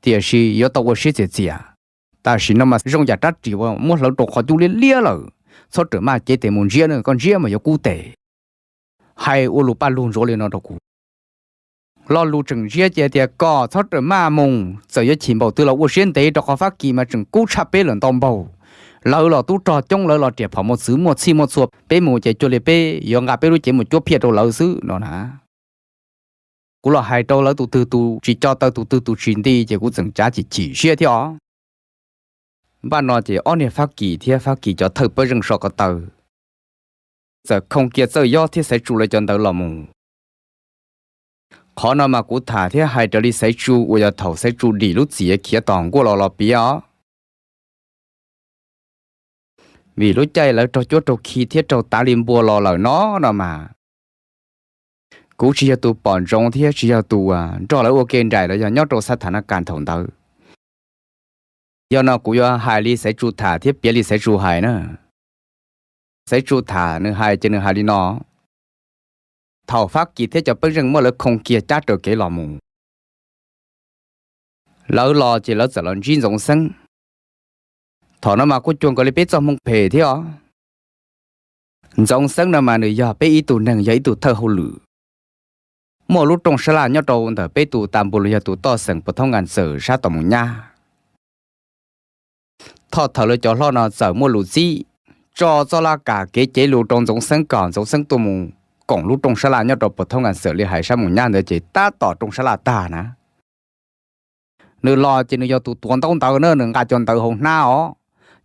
Tiam sis yuav tau ua siab txias txias. Tam sim no mas zoo yam rab riam uas muab hlawv rau qhov cub liab liab lawm, txhob rawm maj cev tes mus ntsiab na, koj ntsiab mas yuav kub tes. Hais ua lus paj lug ntsuav li no rau kuv. Lo lus tseem ntsiab ces tias kom txhob rawm maj mus, txawm yuav chim npaum twg los ua siab ntev rau qhov Fab Kis mas tseem kub tshaj peb lawm ntau npaug. Lawv los tub rog coob, lawv los riam phom muaj txwv muaj txhij muaj txhua, peb mus ces cuag li peb yuav nqa peb lub cev mus cuab phiaj rau lawv xwb no na. Kuv los hais rau lawv tus twg tus tsis co taw, tus twg tus tsis nti ces kuv txeem cav chim chim siab thiab os. Npaj no ces ob niag Fab Kis thiab Fab Kis cov thawj pawg zeej so ko taw txawm khooj kiag Txawj Yob thiab Xaiv Tsu lawv cov ntawv los mus. Qhov no mas kuv tham thiab hais raws li Xaiv Tsu uas yog thaum Xaiv Tsu dim lub txim khiav tom nkuaj los los piav os. Vim lub caij lawv raug cuab raug khi thiab raug tav li npua los lawm no no mas, kuv tsis yog tus pom ntsoov thiab tsis yog tus nrog lawv ua ke nraim los yog nyob rau xab thas na kas thaum ntawd. Yog no kuv yuav hais li Xaiv Tsu tham thiab piav li Xaiv Tsu hais na. Xaiv Tsu tham nws hais ces nws hais li no: Thaum Fab Kis thiab cov pawg zeej muab lawv khooj kiag cab raws kev los mus, lawv los ces lawv txawm los ntsib Ntxoov Xeeb. Thaum no mas kuj cuag nkaus li peb txoj hmoo phem thiab os. Ntxoov Xeeb no mas nws yog peb ib tug neeg, yog ib tug thawj hauj lwm, muaj lub rooj sab laj nyob rau ntawm peb tus tas npus los yog tus toj xeem puas thoob nkas txawm sab tom mus nyab. Thoj Thaws lawv cov hlob no txawm muaj lus txib tso txoj laj kam kev cev lus rau Ntxoov Xeeb kom Ntxoov Xeeb tuaj mus koom lub rooj sab laj nyob rau puas thoob nkas txawm li hais sab mus nyab ntawd ces tab tom rooj sab laj tag na, nws los ces nws yog tus tuav ntaub ntawv na, nws nqa cov ntawv hauv hnab os.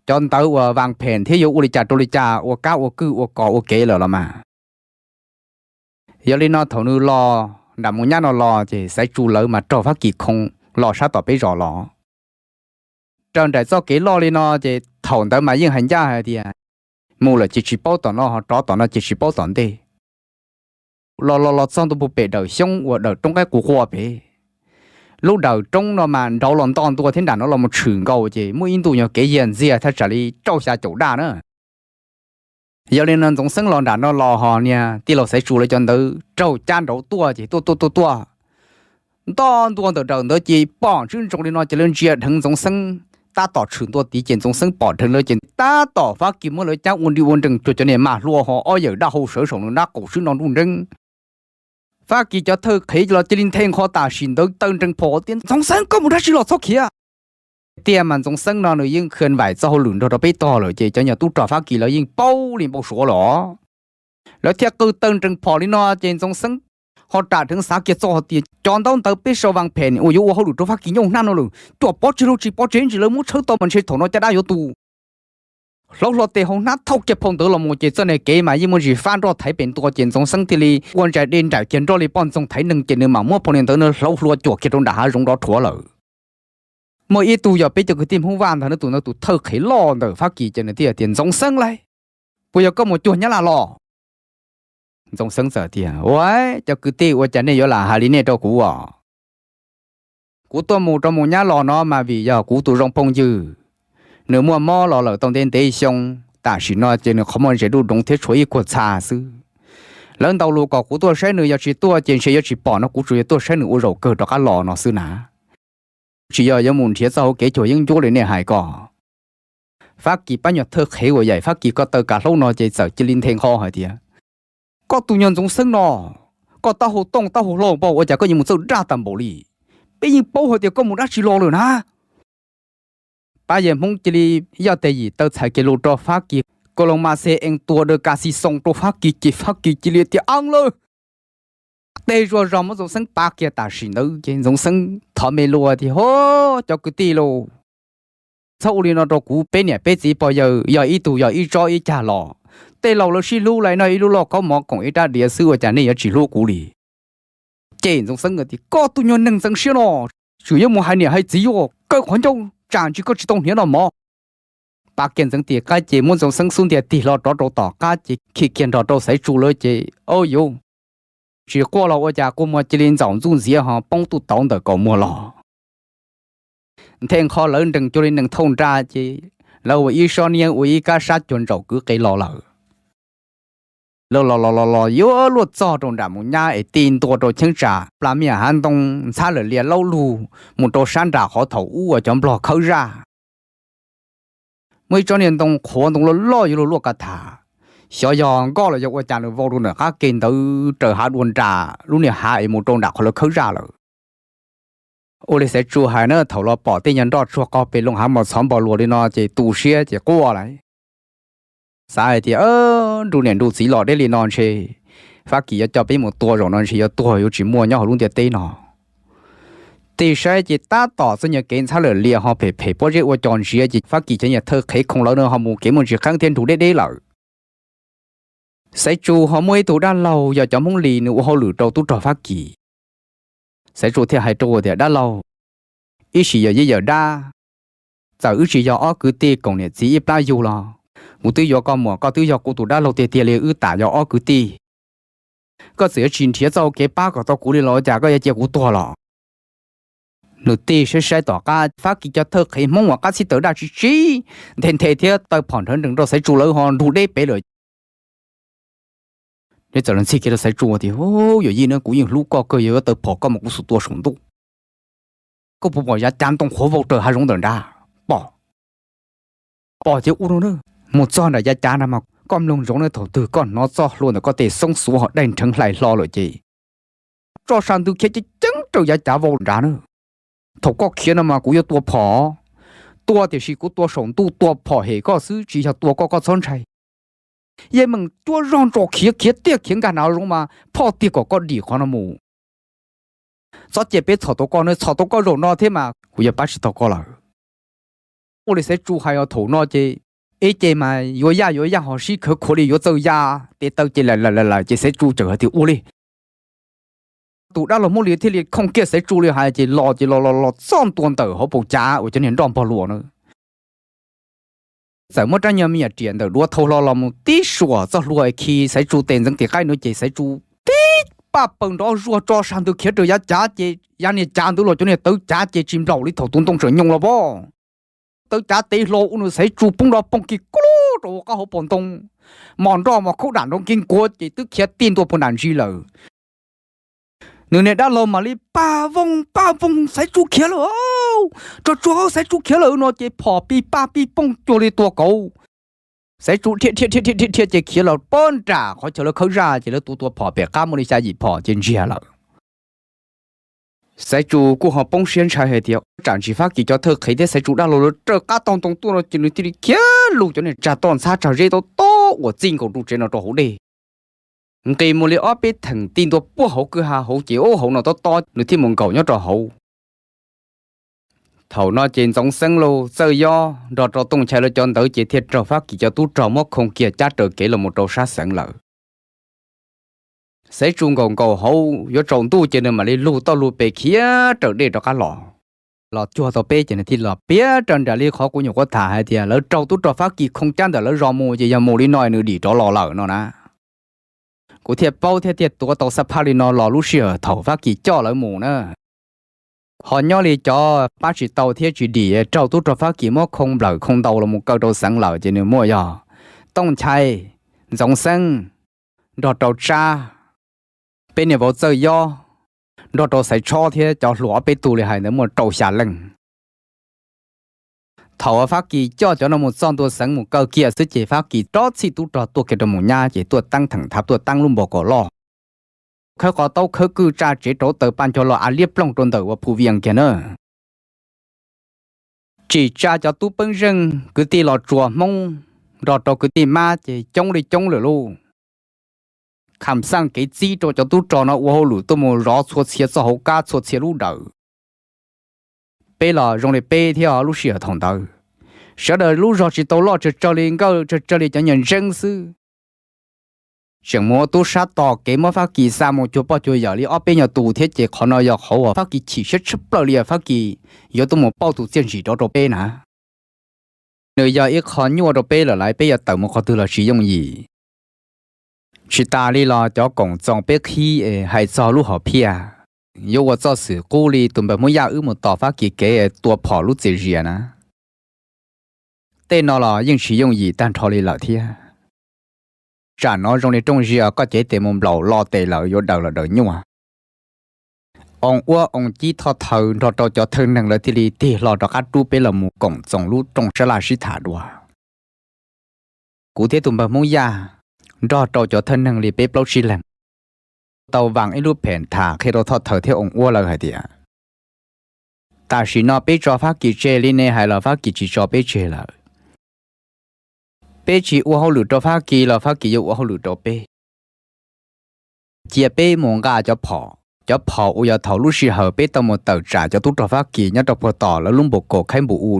Cov ntawv uas vas phem thiab yuav ua li cas rau li cas, ua kab ua kwj ua kos ua kev lawm los mas. Yog li no thaum nws los nram mus nyab no los ces Xaiv Tsu lawv mas raug Fab Kis khoo los sab tom peb zos los. Raws nraim txoj kev loj li no ces thaum ntawd mas yeej hais ncaj hais tias mus lawm ces tsis paub tom no, ho rov tom no ces tsis paub tom ntej. Los los los txog ntua puag pem dawm xyoob uas dawm roob qaib qus qua pem. Lub dawm roob no mas nraud los nto ntua thiab nram no los mus tshwm nkaus ces muaj ib ntu nyuag kev yiag ntxiag thaj tsam li rau xya caum daj na. Yog li no Ntxoov Xeeb los nram no los ho niag tij laug Xaiv Tsu lawv cov ntawv raug cab nraud tuaj ces tuaj tuaj tuaj tuaj nto ntua ntawm dawm ntawd ces pom ntswb ntsoov li no ces lawv ntsia dheev Ntxoov Xeeb tab tom tshwm ntua tid ces Ntxoov Xeeb pom dheev lawv ces tab tom Fab Kis muab lawv cab ua nri ua nrees cuag cov niag mas hlua ho ob yawm daj hau sawv saum nws nrab qaum swb no nruj nreeb. Fab Kis cov thawj qhev los cia li nthe nqho tam sim ntawd taw nrees phom tias Ntxoov Xeeb koj mus dab tsi los txhob khiav. Tiag mas Ntxoov Xeeb no nws yeej khwv vaim txoj hauj lwm nrog rau peb tog lawm ces cov nyuag tub rog Fab Kis lawv yeej paub li npau suav los. Lawv thiaj qw taw nrees phom li no ces Ntxoov Xeeb ho ram dheev xav kiag txog hais tias cov ntaub ntawv peb sau vas phem uas yuav ua hauj lwm rau Fab Kis nyob hauv hnab no lawm, coj pov tseg los tsis pov tseg ntsis lawv muab tshawb tau mas ntshe thaum no caj dab yuav tu. Hlauv hlo tes hauv hnab thauj kiag phau ntawv los mus ces txoj niag kev mas yeej muaj ntsis fab nroj thaiv pem ntua ces Ntxoov Xeeb thiaj li ua ntsais dej nraim kiag nroj li poj ntxoog thaiv neeg ces nws mam muab phau niag ntawv na hlauv hlua cuam kiag rau nram hav zoov nrov rhuav lawm. Muaj ib tug yog peb cov kwv tij Hmoob Vaj ntag, nws tus ntawd tus thawj qhev loj ntawm Fab Kis ces nws thiaj tias Ntxoov Xeeb lauj, puas yog koj mus cuag Nyab Laj los? Ntxoov Xeeb txawm tias ua cov kwv tij, ua cas nej yuav lam hais li nej rau kuv os? Kuv tuaj mus rau mus nyab los no mas vim yog kuv tus zoo phooj ywg, nws muaj mob los lawm tau ntev ntev xyoo, tam sim no ces nws qhov muag ntses duj doov thiab tshuav ib kuag txha xwb. Lawv ntaus lus kom kuv tuaj saib nws, yog tsis tuaj ces ntshe yuav tsis pom no, kuv tsuas yog tuaj saib nws ua zaum kawg rov qab los no xwb na. Tsis yog yuav mus nrhiav txoj hauv kev cuag yeeb ncuab li nej hais ko. Fab Kis pab nyuag thawj qhev uas yaim Fab Kis ko taw kav hlaub no ces txawm cia li nthe nqho hais tias koj tus nyuag Ntxoov Xeeb no, koj taub hau tooj taub hau hlau npaum ua cas koj yuav mus txawj dag tas npaum li? Peb yeej paub hais tias koj mus dab tsi los lawm na. Pab yawg Hmoob cia li yoj tes yim taw txhais kiag lus rau Fab Kis, ko loo mas xe ees tua daws kas xis xoos rau Fab Kis ces Fab Kis cia li tias eeb lawm. Tej zuag zog muab Ntxoov Xeeb pav kiag tam sim ntawd ces Ntxoov Xeeb thov me lus tias, Ho, cov kwv tij lauj, txhob ua li no rau kuv, peb niam peb txiv pog yawg yog ib tug yog ib tsob ib cag los. Tej laus lawv sib hlub li no ib lub lauj kaub mov koom ib rab diav xwb, ua cas nej yuav tsis hlub kuv li? Ces Ntxoov Xeeb tias, Koj tus nyuag neeg ntxeev siab no, tseem yuav mus hais niam hais txiv yuav kaw qhov ncauj tsam ntsis koj tsis tau hniav noj mov. Pav kiag ntxeev tim qab ces muab Ntxoov Xeeb xub ntiag tig hlo rov rau tom qab ces khi kiag nrog rau Xaiv Tsu lawv ces, Au yus, tsis quaj los ua cas, kua muag cia li ntxaum ntxuj ntxiav ho poob tuj tauv ntawm kaum muag los. Nthe nqho lawv nrees cuag li nees thauj nra ces lawv ua ib sob niab ua ib kab sab cuag ntsaum kwv qe los lawm. Lawv los los los los yuav luaj txog rau nram mus nyab es ti ntua rau cheeb tsam plas miaj hav ntoo ntxhab lawm lias laub lug mus rau sab nram qhov thaum ub uas cov nplog khawb zaj. Muaj ib tsob niag ntoo qhuav ntoo loj loj yuav luag luaj ka tham, xyov yog nkoj los yog ua cas nws vau rau nram qab ke ntawd raws hav dua nram lub niag hav es mus rau nram qhov lawv khawb zaj lawm. Ua li Xaiv Tsu hais na, thaum los pom tej nyuag nroj tsuag qaug pes loo hav mos txhov npog luas li no ces tu siab ces quaj lawm. Xav hais tias, Nruj niam nruj txiv los deb li no ntshe Fab Kis yuav coj peb mus tua zaum no ntshe yuav tuag yuav tsis muaj nyob hauv lub ntiaj teb no. Tig saib ces tab tom txoj nyuag kev ntxhab lawm lias ho phem phem pob zeb ua co ntsiav ces Fab Kis cov niag thawj qhev khoom lawv no ho mus kev muaj ntsis qeeb thiab nrug deb deb lawm. Xaiv Tsu ho muaj ib tug dab laug yog cov Hmoob Lis nws ua hauj lwm rau tub rog Fab Kis. Xaiv Tsu thiaj hais rau tias, Dab laug, ib sim yawm yij yawm dab, txawm wb tsis yog ob kwv tij koom niam txiv ib plab yug los kuv twb yuav koj muam, koj twb yog kuv tus dab laug tiag tiag li, wb tas yog ob kwv tij. Koj txawm yuav tsis nrhiav txoj hau kev pab kom tau kuv li los ua cas koj yuav cia kuv tuag los? Nws tig saib saib tom qab Fab Kis cov thawj qhev Hmoob uas qab txhib taws daj tsis tsib nthe nthe thiab taw phom nrhawv nrees rau Xaiv Tsu lawv ho nrug deb pem lawm. Nws txawm los ntxig kiag rau Xaiv Tsu tias, Yawm yij na, kuv yeej hlub koj kawg, yog yuav taw phom koj mas kuv xub tua saum ntuj. Koj puas pom yav cav ntoo qhuav vau raws hav zoov ntawm nrad? Pom. Pom ces ua no na, mus txog nram yav cav nrad mas koj mloog ntsoov na, thaum twg koj hnov txoj hlua ntawm koj tej xoob xuav ho dai nrheev hlais hlo lawm ces tso sab ntws khiav ceev ceev raws yav cav vau nrad na. Thaum koj khiav no mas kuv yuav tua phom, tua tiam sis kuv tua saum ntuj tua phom hem koj xwb, tsis yog tua koj, koj txhob ntshai. Yeej meem cuab zog ntsos khiav, khiav tiaj khiav nkag nram zoov mas phoj tiag kom koj dim qhov no mus. Txhob cia peb txhom tau koj na, txhom tau koj zaum no thiab mas kuv yuav pab tsis tau koj lawm. Ua li Xaiv Tsu hais os, thaum no ces ib ce mas yuav yaj yuav yaj ho sib khawv khuav li yuav txawj ya, tes taw ces lawm lawm lawm ces Xaiv Tsu txawm hais tias ua li. Tus dab laug Hmoob Lis thiaj li khooj kiag Xaiv Tsu li hais ces los ces los los los txog ntua ntawm hauv paus cav uas cov niag nroj npog luas na. Txawm muab rab nyuag me nyuam riam ntawm duav thau hlo los mus tib suam txoj hlua khi Xaiv Tsu tes ntxeev tim qaib no ces Xaiv Tsu tib paj paws nrov zuag tso sab ntws khiav raws yav cav ces yav niag cav ntawd los cov niag tawv cav ces tsis nplaum li thaum tus ntoo tseem nyoos los pob. Tawv cav tev hlo ua nws Xaiv Tsu poob nrov poog kiag kub lub rau qab hauv paus ntoo. Mos nroj mos khaub dam nrov nkees nkuav ces twb khiav tij ntua puag nram ntsis lawm. Nws niag dab laug mam li paj voog paj voog, Xaiv Tsu khiav lawm, tso tsuag, Xaiv Tsu khiav lawm no ces phom pij paj pij pooj cuag li tua kauv. Xaiv Tsu dhia dhia dhia dhia dhia ces khiav los pob nram qhov chaw lawv khawb zaj ces lawv tua tua phom pem qab muaj li xya yim phom ces ntsiag lawm. Xaiv Tsu kuj ho poob siab ntshai hais tias tsam ntsis Fab Kis cov thawj qhev thiab Xaiv Tsu dab laug lawv raws qab taug ntoo tuaj no ces nws thiaj li khiav lug cov niag tsag toj ntxhab tsag zeb tob tob uas txij nkaus ru tsev no rau hauv dej. Nqis mus li ob peb theem ti ntua puag hauv kwj ha hauv ces ub hauv no tob tob nws thiaj mus nkaum nyob rau hauv. Thaum no ces Ntxoov Xeeb lauj, Txawj Yob nrog rau Tooj Nchai lawv cov ntawd ces thiaj raug Fab Kis cov tub rog muab khooj kiag cab raws kev los mus rau sab xeev lawm. Xaiv Tsu nkaum nkaus hauv yuav tsaus ntuj ces nws mam li lug toj lug pes khiav raws dej rov qab los. Los cuag tau peb ces nws thiaj los piav raws nraim li qhov kuv nyuam qhuav tham hais tias lawv raug tub rog Fab Kis khooj cab ntawm lawv zos mus ces yog mus li no nws dim rov los lawm no na. Kuv thiaj paub thiab thiaj tuav tau xab phaj li no los lub sij hawm thaum Fab Kis coj lawv mus na. Ho nyob li cov pab tsis tau thiab tsis dim raug tub rog Fab Kis muab khoo nplawm khoo ntau los mus kaw rau xeev lawm ces nws muaj yog Tooj Nchai, Ntxoov Xeeb, nrog rau Tsab, peb niag vauv Txawj Yob, nrog rau Xaiv Tshob thiab cov hluas ob peb tug li hais ntawd muaj rau xya leej. Thaum uas Fab Kis coj cov no mus txog ntua xeev mus kaw kiag xwb ces Fab Kis rov txhij tub rog tuaj kiag rau mus nyab ces tuaj teeb theem thav tuaj teeb lub npog kaum loj, khawb qhov taub khawb kwj tsa tsev rauv taws paj nco los av liab ploog rau ntawm uas phu vias kiag na. Tsim tsa cov tub peeb zeej kwv tij los tsuas Hmoob nrog rau kwv tij mab ces coob li coob lawm lauj. kham xaj kev txib rau cov tub rog no ua hauj lwm tuaj mus zov txhua txhia txoj hauv kab txhua txhia lub dawm. Peb los zoo li peb thiab lub sij hawm thaum ntawd, sawv daws lub zog tsis tau loj, tsawg tsawg li nkawj, tsawg tsawg li cov nyuag ntseeb xwb. Tseem mus ua tub sab tos kev muab Fab Kis xa mus cuag poj cuag yawm li ob peb nyuag tus thiab ces qhov no yog qhov uas Fab Kis chim siab tshaj plaws li, Fab Kis yuav tuaj mus pauj tus txiaj ntsim rov rau peb na. Nws yog ib qho nyuaj rau peb lawm lauj, peb yuav tawm mus qhov twg los tsis yooj yim. Tsis tas li los cov koom txoos peb qhib es hais txog lub hom phiaj, yuav ua txoj xwm qub li tus npawg Hmoob Yaj wb mus tos Fab Kis kev tua phom lub txias zias na. Tej no los yeej tsis yooj yim tag nrho li lawm thiab. Tsam no zoo li rooj zias koj cev tes mus nplaum lo tes lawm yuav daws los daws nyuaj. Oos Uab, Oos Cib, Thoj Thaws nrog rau cov thawj neeg lawv thiaj li tig hlo rov qab rub peb los mus koom txoos lub rooj sab laj sib tham dua. Kuv thiab tus npawg Hmoob Yaj nrog rau cov thawj neeg li peb plaub tsib leeg tau vam ib lub phem tham qhia rau Thoj Thaws thiab Oos Uab lawv hais tias, tam sim no peb tso Fab Kis tseg li nej hais los Fab Kis tsis tso peb tseg lawm. Peb tsis ua hauj lwm rau Fab Kis los Fab Kis yuav ua hauj lwm rau peb. Cia peb mus nqa cov phom, cov phom uas yog thaum lub sij hawm peb tau mus tawm tsam cov tub rog Fab Kis nyob rau puag tom lawv lub npus kaum khaib npus u.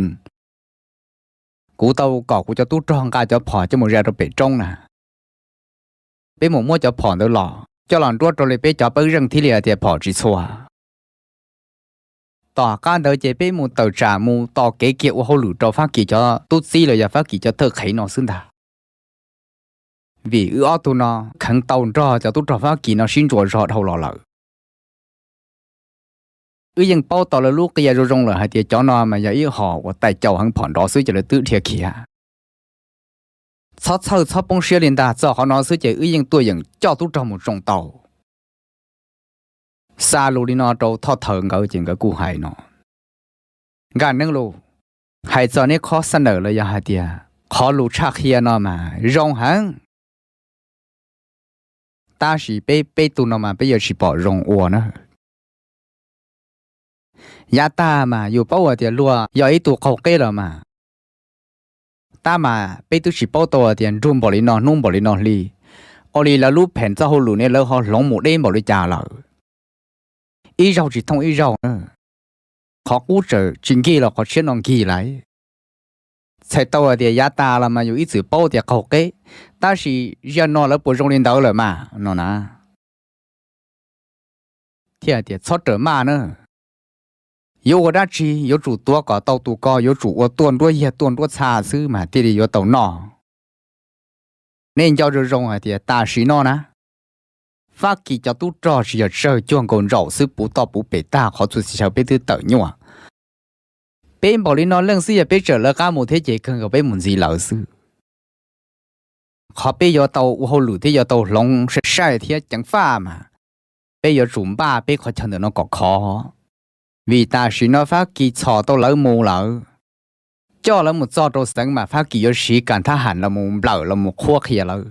Kuv tau kom kuv cov tub rog nqa cov phom coj mus zais rau pem roob na. Peb mus muab cov phom ntawd los coj los nruab rau li peb cov pawb zeej thiaj li hais tias phom tsis txhua. Tom qab ntawd ces peb mus tawm tsam mus tos kev kiag ua hauj lwm rau Fab Kis cov tub txib los yog Fab Kis cov thawj qhev no xwb ntag. Vim wb ob tug no kheev tau nrog cov tub rog Fab Kis no sib ntsuas zog dhau los lawm. Wb yeej paub tau lawv lub qia zoo zoo lawm hais tias cov no mas yog ib hom uas tais caus heev phom nrov xwb ces lawv twb dhia khiav. Txhob txhawj txhob poob siab li ntag, txog qhov no xwb ces wb yeej tuaj yeem coj tub rog mus tsoo tau. Xa lus li no rau Thoj Thaws nkawd ces nkawd kuj hais no, Nkaj Neeb Lus, hais txog neb qhov xab nawm los yog hais tias qhov lus tshaj qhia no mas zoo heev, tab sis peb peb tug no mas peb yuav tsis pom zoo ua na. Yav tag mas yus paub hais tias luag yog ib tug qaug qeb los mas, tab mas peb twb tsis paub tau hais tias nrug npaum li no hnub npaum li no hli, ua li lawv lub phem txoj hauj lwm ne lawv ho hloov mus deb npaum li cas lawm. Ib zaug tsis thooj ib zaug na, qhov qub tseem tsis nkig los qhov tshiab no nkig lawm. Txhais tau hais tias yav tas los mas yus ib txwm paub tias qaug qeb, tab sis zaum no lawv puas zoo li ntawd lawm mas no na. Thiaj tias txhob rawm maj na, yuav ua dab tsi yuav tsum tuav kom tau tus ko, yuav tsum ua tuaj nruab yag tuaj nruab txha xwb mas thiaj li yuav tau noj. Nej nco zoo zoo hais tias tam sim no na, Fab Kis cov tub rog tsis yog tsawg, cuag nkaus ntsaum xwb puv toj puv pem tag qhov txhua txhia chaw peb twb tawm nyuaj. Peb npaum li no leej xwb yog peb tseem lawv qab mus thiab ces kawg nkaus peb mus ntxiv lawv xwb. Qhov peb yuav tau ua hauj lwm thiab yuav tau hloov sai sai thiab ceev faj mas peb yuav tsum npaj peb qhov chaw ntawm no kom khov, vim tam sim no Fab Kis txhom tau lawv mus lawm, coj lawv mus txog rau xeev mas Fab Kis yuav siv kas thab ham los mus nplawm los mus qhuab qhia lawv.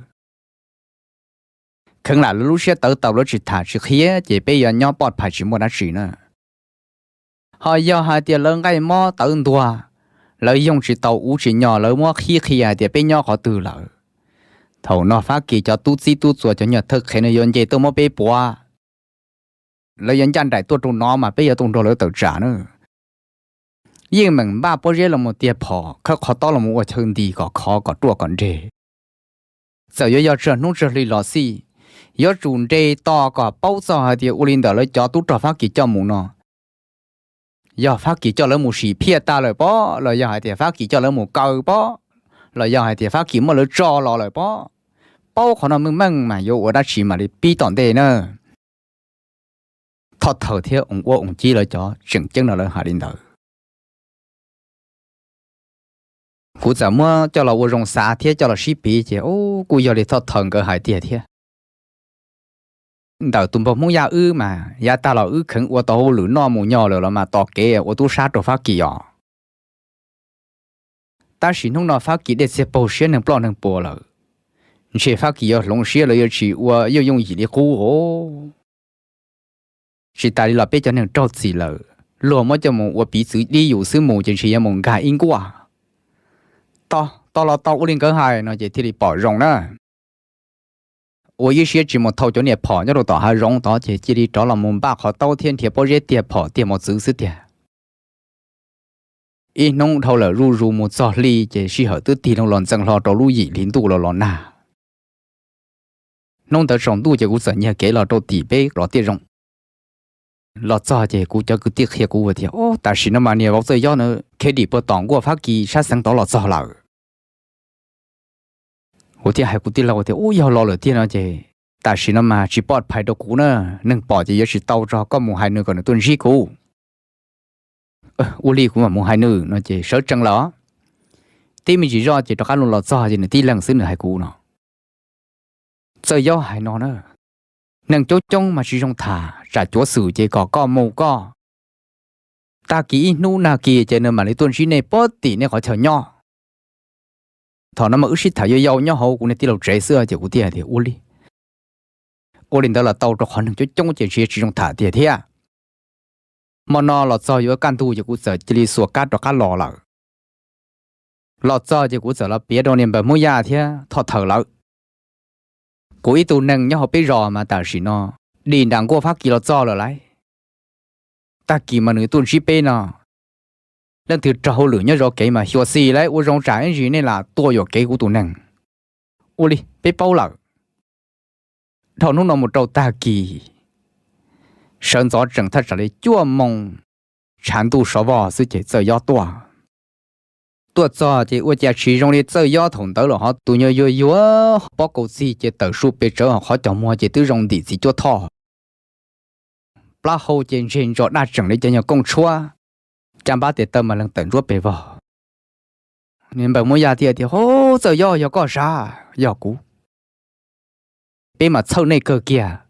Kheev lam lawv lub siab tawv tau lawv tsis tham tsis qhia ces peb yuav nyob poj phais tsis muaj dab tsi na. Ho yog hais tias lawv nqaij mob tawv ntuag, lawv yoog tsis tau ub tsis nyog lawv muab qhib qhia hais tias peb nyob qhov twg lawm, thaum no Fab Kis cov tub txib tub txuas cov nyuag thawj qhev no yuav nce tuaj muab peb puav. Lawv yuav ncaj nraim tuaj rau no mas peb yuav tau nrog lawv tawm tsam na. Yeej meem npaj pob zeb los mus tiag phom, khawb qhov tob los mus ua chaw nti kom khov kom ruaj kom nreg. Txawm yuav yog tsawg hnub tsawg hli los xij, yuav tsum nres tos kom paub txog hais tias ua li ntawm lawv cov tub rog Fab Kis coj mus no, yog Fab Kis coj lawv mus sim phiaj tag lawm pob los yog hais tias Fab Kis coj lawv mus kaw pob, los yog hais tias Fab Kis muab lawv tso los lawm pob. Paub qhov no meej meej mas yuav ua dab tsi mam li pib tom ntej na. Thoj Thaws thiab Oos Uab Oos Cib lawv cov tseem ceeb no lawv hais li ntawd. Kuv txawm muab coj los ua zoo xav thiab coj los sib piv ces kuj yog li Thoj Thaws nkawd hais tiag thiab. Ntawm tus npawg Hmoob Yaj wb mas yav tag los wb kheev ua tau hauj lwm noj mus nyo lawm los mas tos kev ua tub sab rau Fab Kis os. Tab sis hnub no Fab Kis dej txiag paug siab neeg ploj neeg puas lawm, ntshe Fab Kis yuav hloov siab lawv yuav tsis ua yooj yooj yim li qub os. Tsis tas li los peb cov neeg raug txim lawm, luag muab coj mus ua piv txwv dib yus xwb mus ces ntshe yuav mus nkag ib nkuaj. Tau, tau los tau ua li nkawd hais no ces thiaj li pom zoo na. ua ib siab tsis mus thauj cov niag phom nyob rau tom hav zoov tod ces cia li rov los mus npaj qhov taub thiab nrhiav pob zeb tiag phom tiag mos txwv xwb tiag. Ib hnub dhau lawm zuj zus mus txog hli ces sij hawm twb tig loo los ntxeev hlo rau lub yim hli ntuj los los nag. Hnub ntawd tsaus ntuj ces kuv txawm nyiag kev los rau tim peb lov tiaj zoo. Los txog ces kuv cov kwv tij qhia kuv tias, Ub, tam sim no mas niag vauv Txawj Yob na khiav dim puag tom nkuaj Fab Kis sab xeev tod los txog lawm. Kuv thiaj hais kuv tij laug tias, Ub, yog los lawm tiag no ces tam sim no mas tsis pov phais rau kuv na, neeg pom ces yuav tsis tau tso, koj mus hais nws kom nws tuaj ntsib kuv. Ua li kuv mam mus hais nws no ces sawv tsees lawm. Tib me ntsis zoj ces rov qab los txog ces nws tib leeg xwb nws hais kuv no, Txawj Yob hais no na, neeg coob coob mas tsis zoo tham, tsam cuav xwm ces kom koj mus koj. Tag kis ib hnub nag kis ces nws mam li tuaj ntsib nej puag tim nej qhov chaw nyob. Thaum no mas wb sib tham yau yau nyob hauv kuv niag tij laug tsev xwb ces kuv thiaj tias, Ua li, ua li ntawd los tau, rau qhov neeg coob coob ces ntshe tsis zoo tham tiag thiab. Hmo no los txog yuav kaj ntug ces kuv txawm cia li xuas kab rov qab los lawm. Los txog ces kuv txawm los piav rau niag npawg Hmoob Yaj thiab Thoj Thawm lawv. Kuv ib tug neeg nyob hauv peb zos mas tam sim no dim nram nkuaj Fab Kis los txog lawm lauj. Tag kis mas nws tuaj ntsib peb no, leej twg raug hauj lwm nyob zov kev mas xyuam xim lauj, ua zoo tsam ib ntsis nej lam tua yuam kev kuv tus neeg. Ua li peb paub lawm. Dhau hnub no mus rau tag kis, sawv ntxov tseem thaj tsam li cuaj moos tshav ntuj sov vog xwb ces Txawj Yob tuaj. Tuaj txog ces ua cas tsis zoo li Txawj Yob thaum ntawd los hov, tus nyuag yuag yuag pob kaus txig ces tawm su pes tsawv, hos qhov cos muag ces twb zoo ntim txiv cuab thoj. Plaub hau ces ntseg ntso daj tseem li cov nyuag kooj tshuab, caj npab tes taw mas leeg tawm ntsuab pes vog. Niag npawg Hmoob Yaj thiaj tias, Hov, Txawj Yob, yog koj sav? Yog kuv. Peb mas txhawj nej kawg kiag,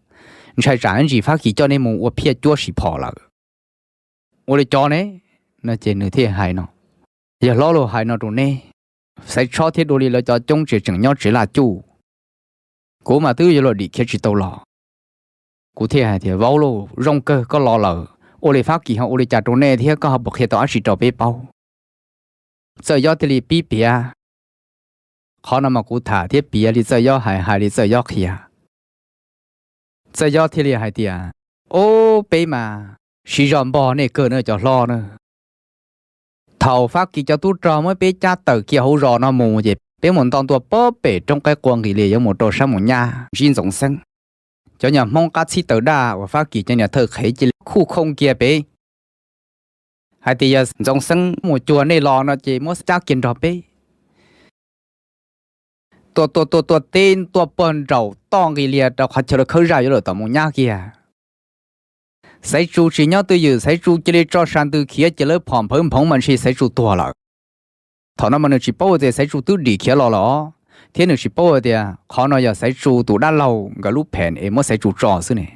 ntshai tsam ntsis Fab Kis coj nej mus ua phiaj cuab sim phom lawm. Ua li cas ne? No ces nws thiaj hais no, Yawg hlob, luag hais no rau neb, Xaiv Tshob thiab Dua Li lawv cov coob tsev tseem nyob tsev laj cuj, kuv mas twb yuav luag dim khiav tsis tau los. Kuv thiaj hais tias, Vauv lauj, zoo kawg koj los lawm, ua li Fab Kis ho ua li cas rau nej thiab koj ho puas qhia tau dab tsi rau peb paub? Txawj Yob thiaj li pib piav. Qhov no mas kuv tham thiab piav li Txawj Yob hais, hais li Txawj Yob qhia. Txawj Yob thiaj li hais tias, Ub, peb mas siv zog npog nej kawg na cov hlob na. Thaum Fab Kis cov tub rog muab peb cab tawm kiag hauv zos no mus ces peb mus nto ntua pob pem roob qaib qua nqis li yuav mus rau sab Moos Nyab ntsib Ntxoov Xeeb. Cov nyuag Hmoob qab txhib taw daj uas Fab Kis cov niag thawj qhev cia li khuj khooj kiag peb, hais tias yog Ntxoov Xeeb mus cuag nej los no ces muab cab kiag nrog peb. Tuaj tuaj tuaj tuaj teb tuaj puag nraum toj nqis lias rau qhov chaw lawv khawb zaj yuav lawm tom Moos Nyab kiag. Xaiv Tsu tsis nyob twj ywm, Xaiv Tsu cia li tso sa ntws khiav ces lawv phom nphawv nphoov mas ntshe Xaiv Tsu tuag lawm. Thaum no mas nws tsis paub tias Xaiv Tsu twb dim khiav los lawm os, thiab nws tsis paub tias qhov no yog Xaiv Tsu tus dab laug nkawd lub phem es muab Xaiv Tsu tso xwb ne.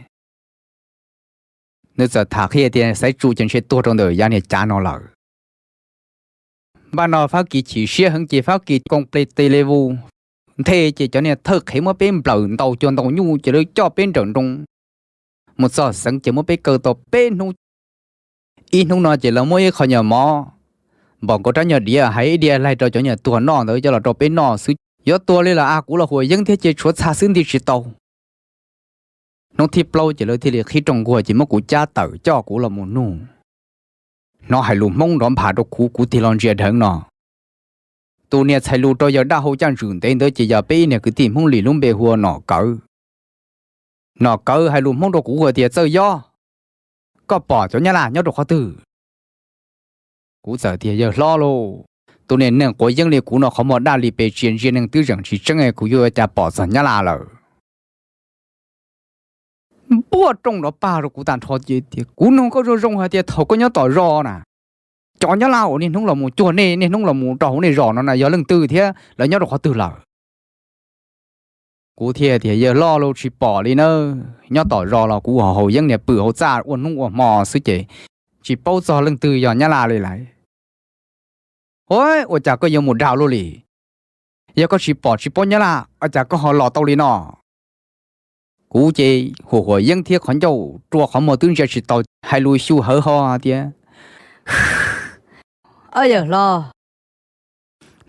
Nws txawm tham qhia tias Xaiv Tsu ces ntshe tuag rau ntawm yav niag cav no lawm. Npaj no Fab Kis chim siab heev ces Fab Kis koom ple tes le vu nthe ces cov niag thawj qhev muab peb nplawm ntaus cuag ntaus nyuj ces lawv coj peb nrawm nroos mus txog xeev ces muab peb kaw tau peb hnub. Ib hnub no ces lawv muab ib qho nyuag mov npaum nkaus rab nyuag diav hais ib diav laig rau cov nyuag tuag noj ntawd coj los rau peb noj xwb. Yuav tuag li los as kuv los huam yeeb thiab ces tshuav txha xwb nti tsis tau. Hnub thib plaub ces lawv thiaj li qhib rooj nkuaj ces muab kuv cab tawm coj kuv los mus nug. Hnov hais lus Hmoob nrov nphas rau kuv, kuv tig los ntsia dheev no. Tus niag txhais lus rau yawg dab hau caj ntswm ntev ntawd ces yog peb ib niag kwv tij Hmoob Lis lub npe hu ua Nom Kawv. Nom Kawv hais lus Hmoob rau kuv hais tias, Txawj Yob, koj pom cov Nyab Laj nyob rau qhov twg? Kuv txawm tias, Yawg hlob lauj, tus niag neeg quav yeeb li kuv no qhov muag daj li pes tsia ntsia neeg twb zeem tsis tseeb, kuv yuav ua cas pom txog Nyab Laj lawm? Npuaj rooj nrov pag rau kuv tag nrho ces tias, Kuv nug koj zoo zoo hais tias thaum koj nyob tom zos na, cov Nyab Laj uas niaj hnub los mus cuag nej, niaj hnub los mus rau hauv nej zos no na yog leej twg thiab lawv nyob rau qhov twg lawm? Kuv thiaj tias, Yawg hlob lauj, tsis pom li na, nyob tom zos los kuv haus yeeb niag pw hauv txaj ua hnub ua hmo xwb ces tsis paub txog leej twg yog Nyab Laj li lawm. Ua cas koj yuav mus dag luaj li? Yog koj tsis pom tsis paub Nyab Laj ua cas koj ho los tau li no? Kuv ces huam huam yeeb thiab qhov ncauj rua qhov muag twb ntsia tsis tau, hais lus xyu hawv ho tias, Yawg hlob,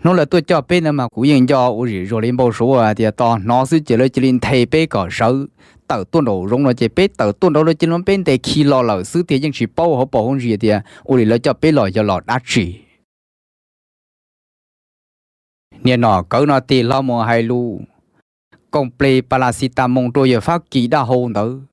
Hnub lawv tuaj coj peb ntawd mas kuv yeej nco ua zim zuag li npau suav tias tos hnov xwb ces lawv cia li nthe peb kom sawv tawm tuaj nraum zoov no ces peb tawm tuaj nraud lawv cia li muab peb ntes khi los lawm xwb tiag, yeej tsis paub hauv paus hauv ntsis tias ua li lawv coj peb los yog los dab tsi. Niag nom kawv no tig hlo mus hais lus, koom ples Palasitamos rau yawg Fab Kis dab hau ntawd.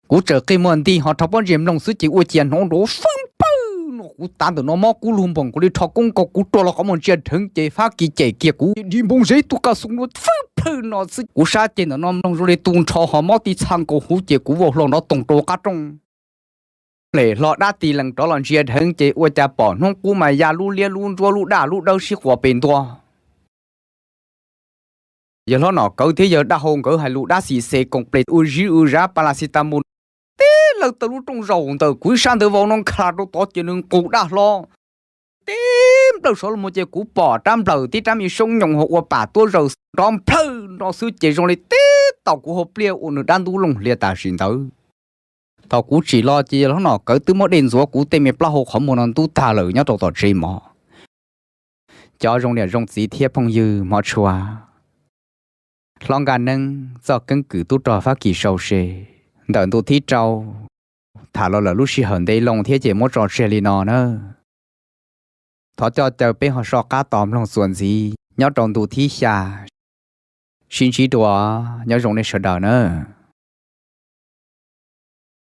Kuv txawm qi muag nti ho rho pob ntseg mloog xwb ces ua ciav hnov nrov fwb phawj no, kuv tav ntawm no mob kub lug npoos, kuv li rho koob nkaus kuv rov los qhov muag ntsia dheev ces Fab Kis cem kiag kuv di npoo zeb tuaj kaj xoo no fwb phawj no xwb. Kuv sab ceg ntawm no mloog zoo li tu nrho ho mob tib txha nkaus huv ces kuv vau hlo nrov toog rau qab rooj. Lem hlo dab tis lees rov los ntsia dheev ces ua cas pom hnub qub mas ya lub liab lub ntsuab lub daj lub dawb sib quas pes ntua. Yawg hlob nom kawv thiab yawg dab hau nkawd hais lus dab xis xes koom ples ua zib ua zav Palasitamos teb lawv taw lub rooj zaum ntawm kuv ib sab ntawd vau no nkha rau tod ces nws nqus daj hlo teb nplawm saud los mus ces kuv pom rab nplawm tib rab me soob nyoos ho ua pam tuab zaws nrov nplhawj no xwb ces zoo li teb tau kuv hauv pliaj ua nws dab ntub looj hlias tam sim ntawd. Thaum kuv tsim los ces yawg hlob nom kawv twb muab dej ntxuav kuv tej me plaub hau qhov muag no ntub tag lawm nyob rau tom tsev mov. Cov zoo niam zoo txiv thiab phooj ywg hmov tshua, hlob Nkaj Neeb txoj keeb kwm tub rog Fab Kis sau se ntawm ntu thib rau tham los lawm lub sij hawm ntev loo thiab ces muab tso tseg li no na. Thov coj caw peb ho soj qab tos mloog txuas ntxiv nyob rau ntu thib xya. Sib ntsib dua, nyob zoo nej sawv daws na.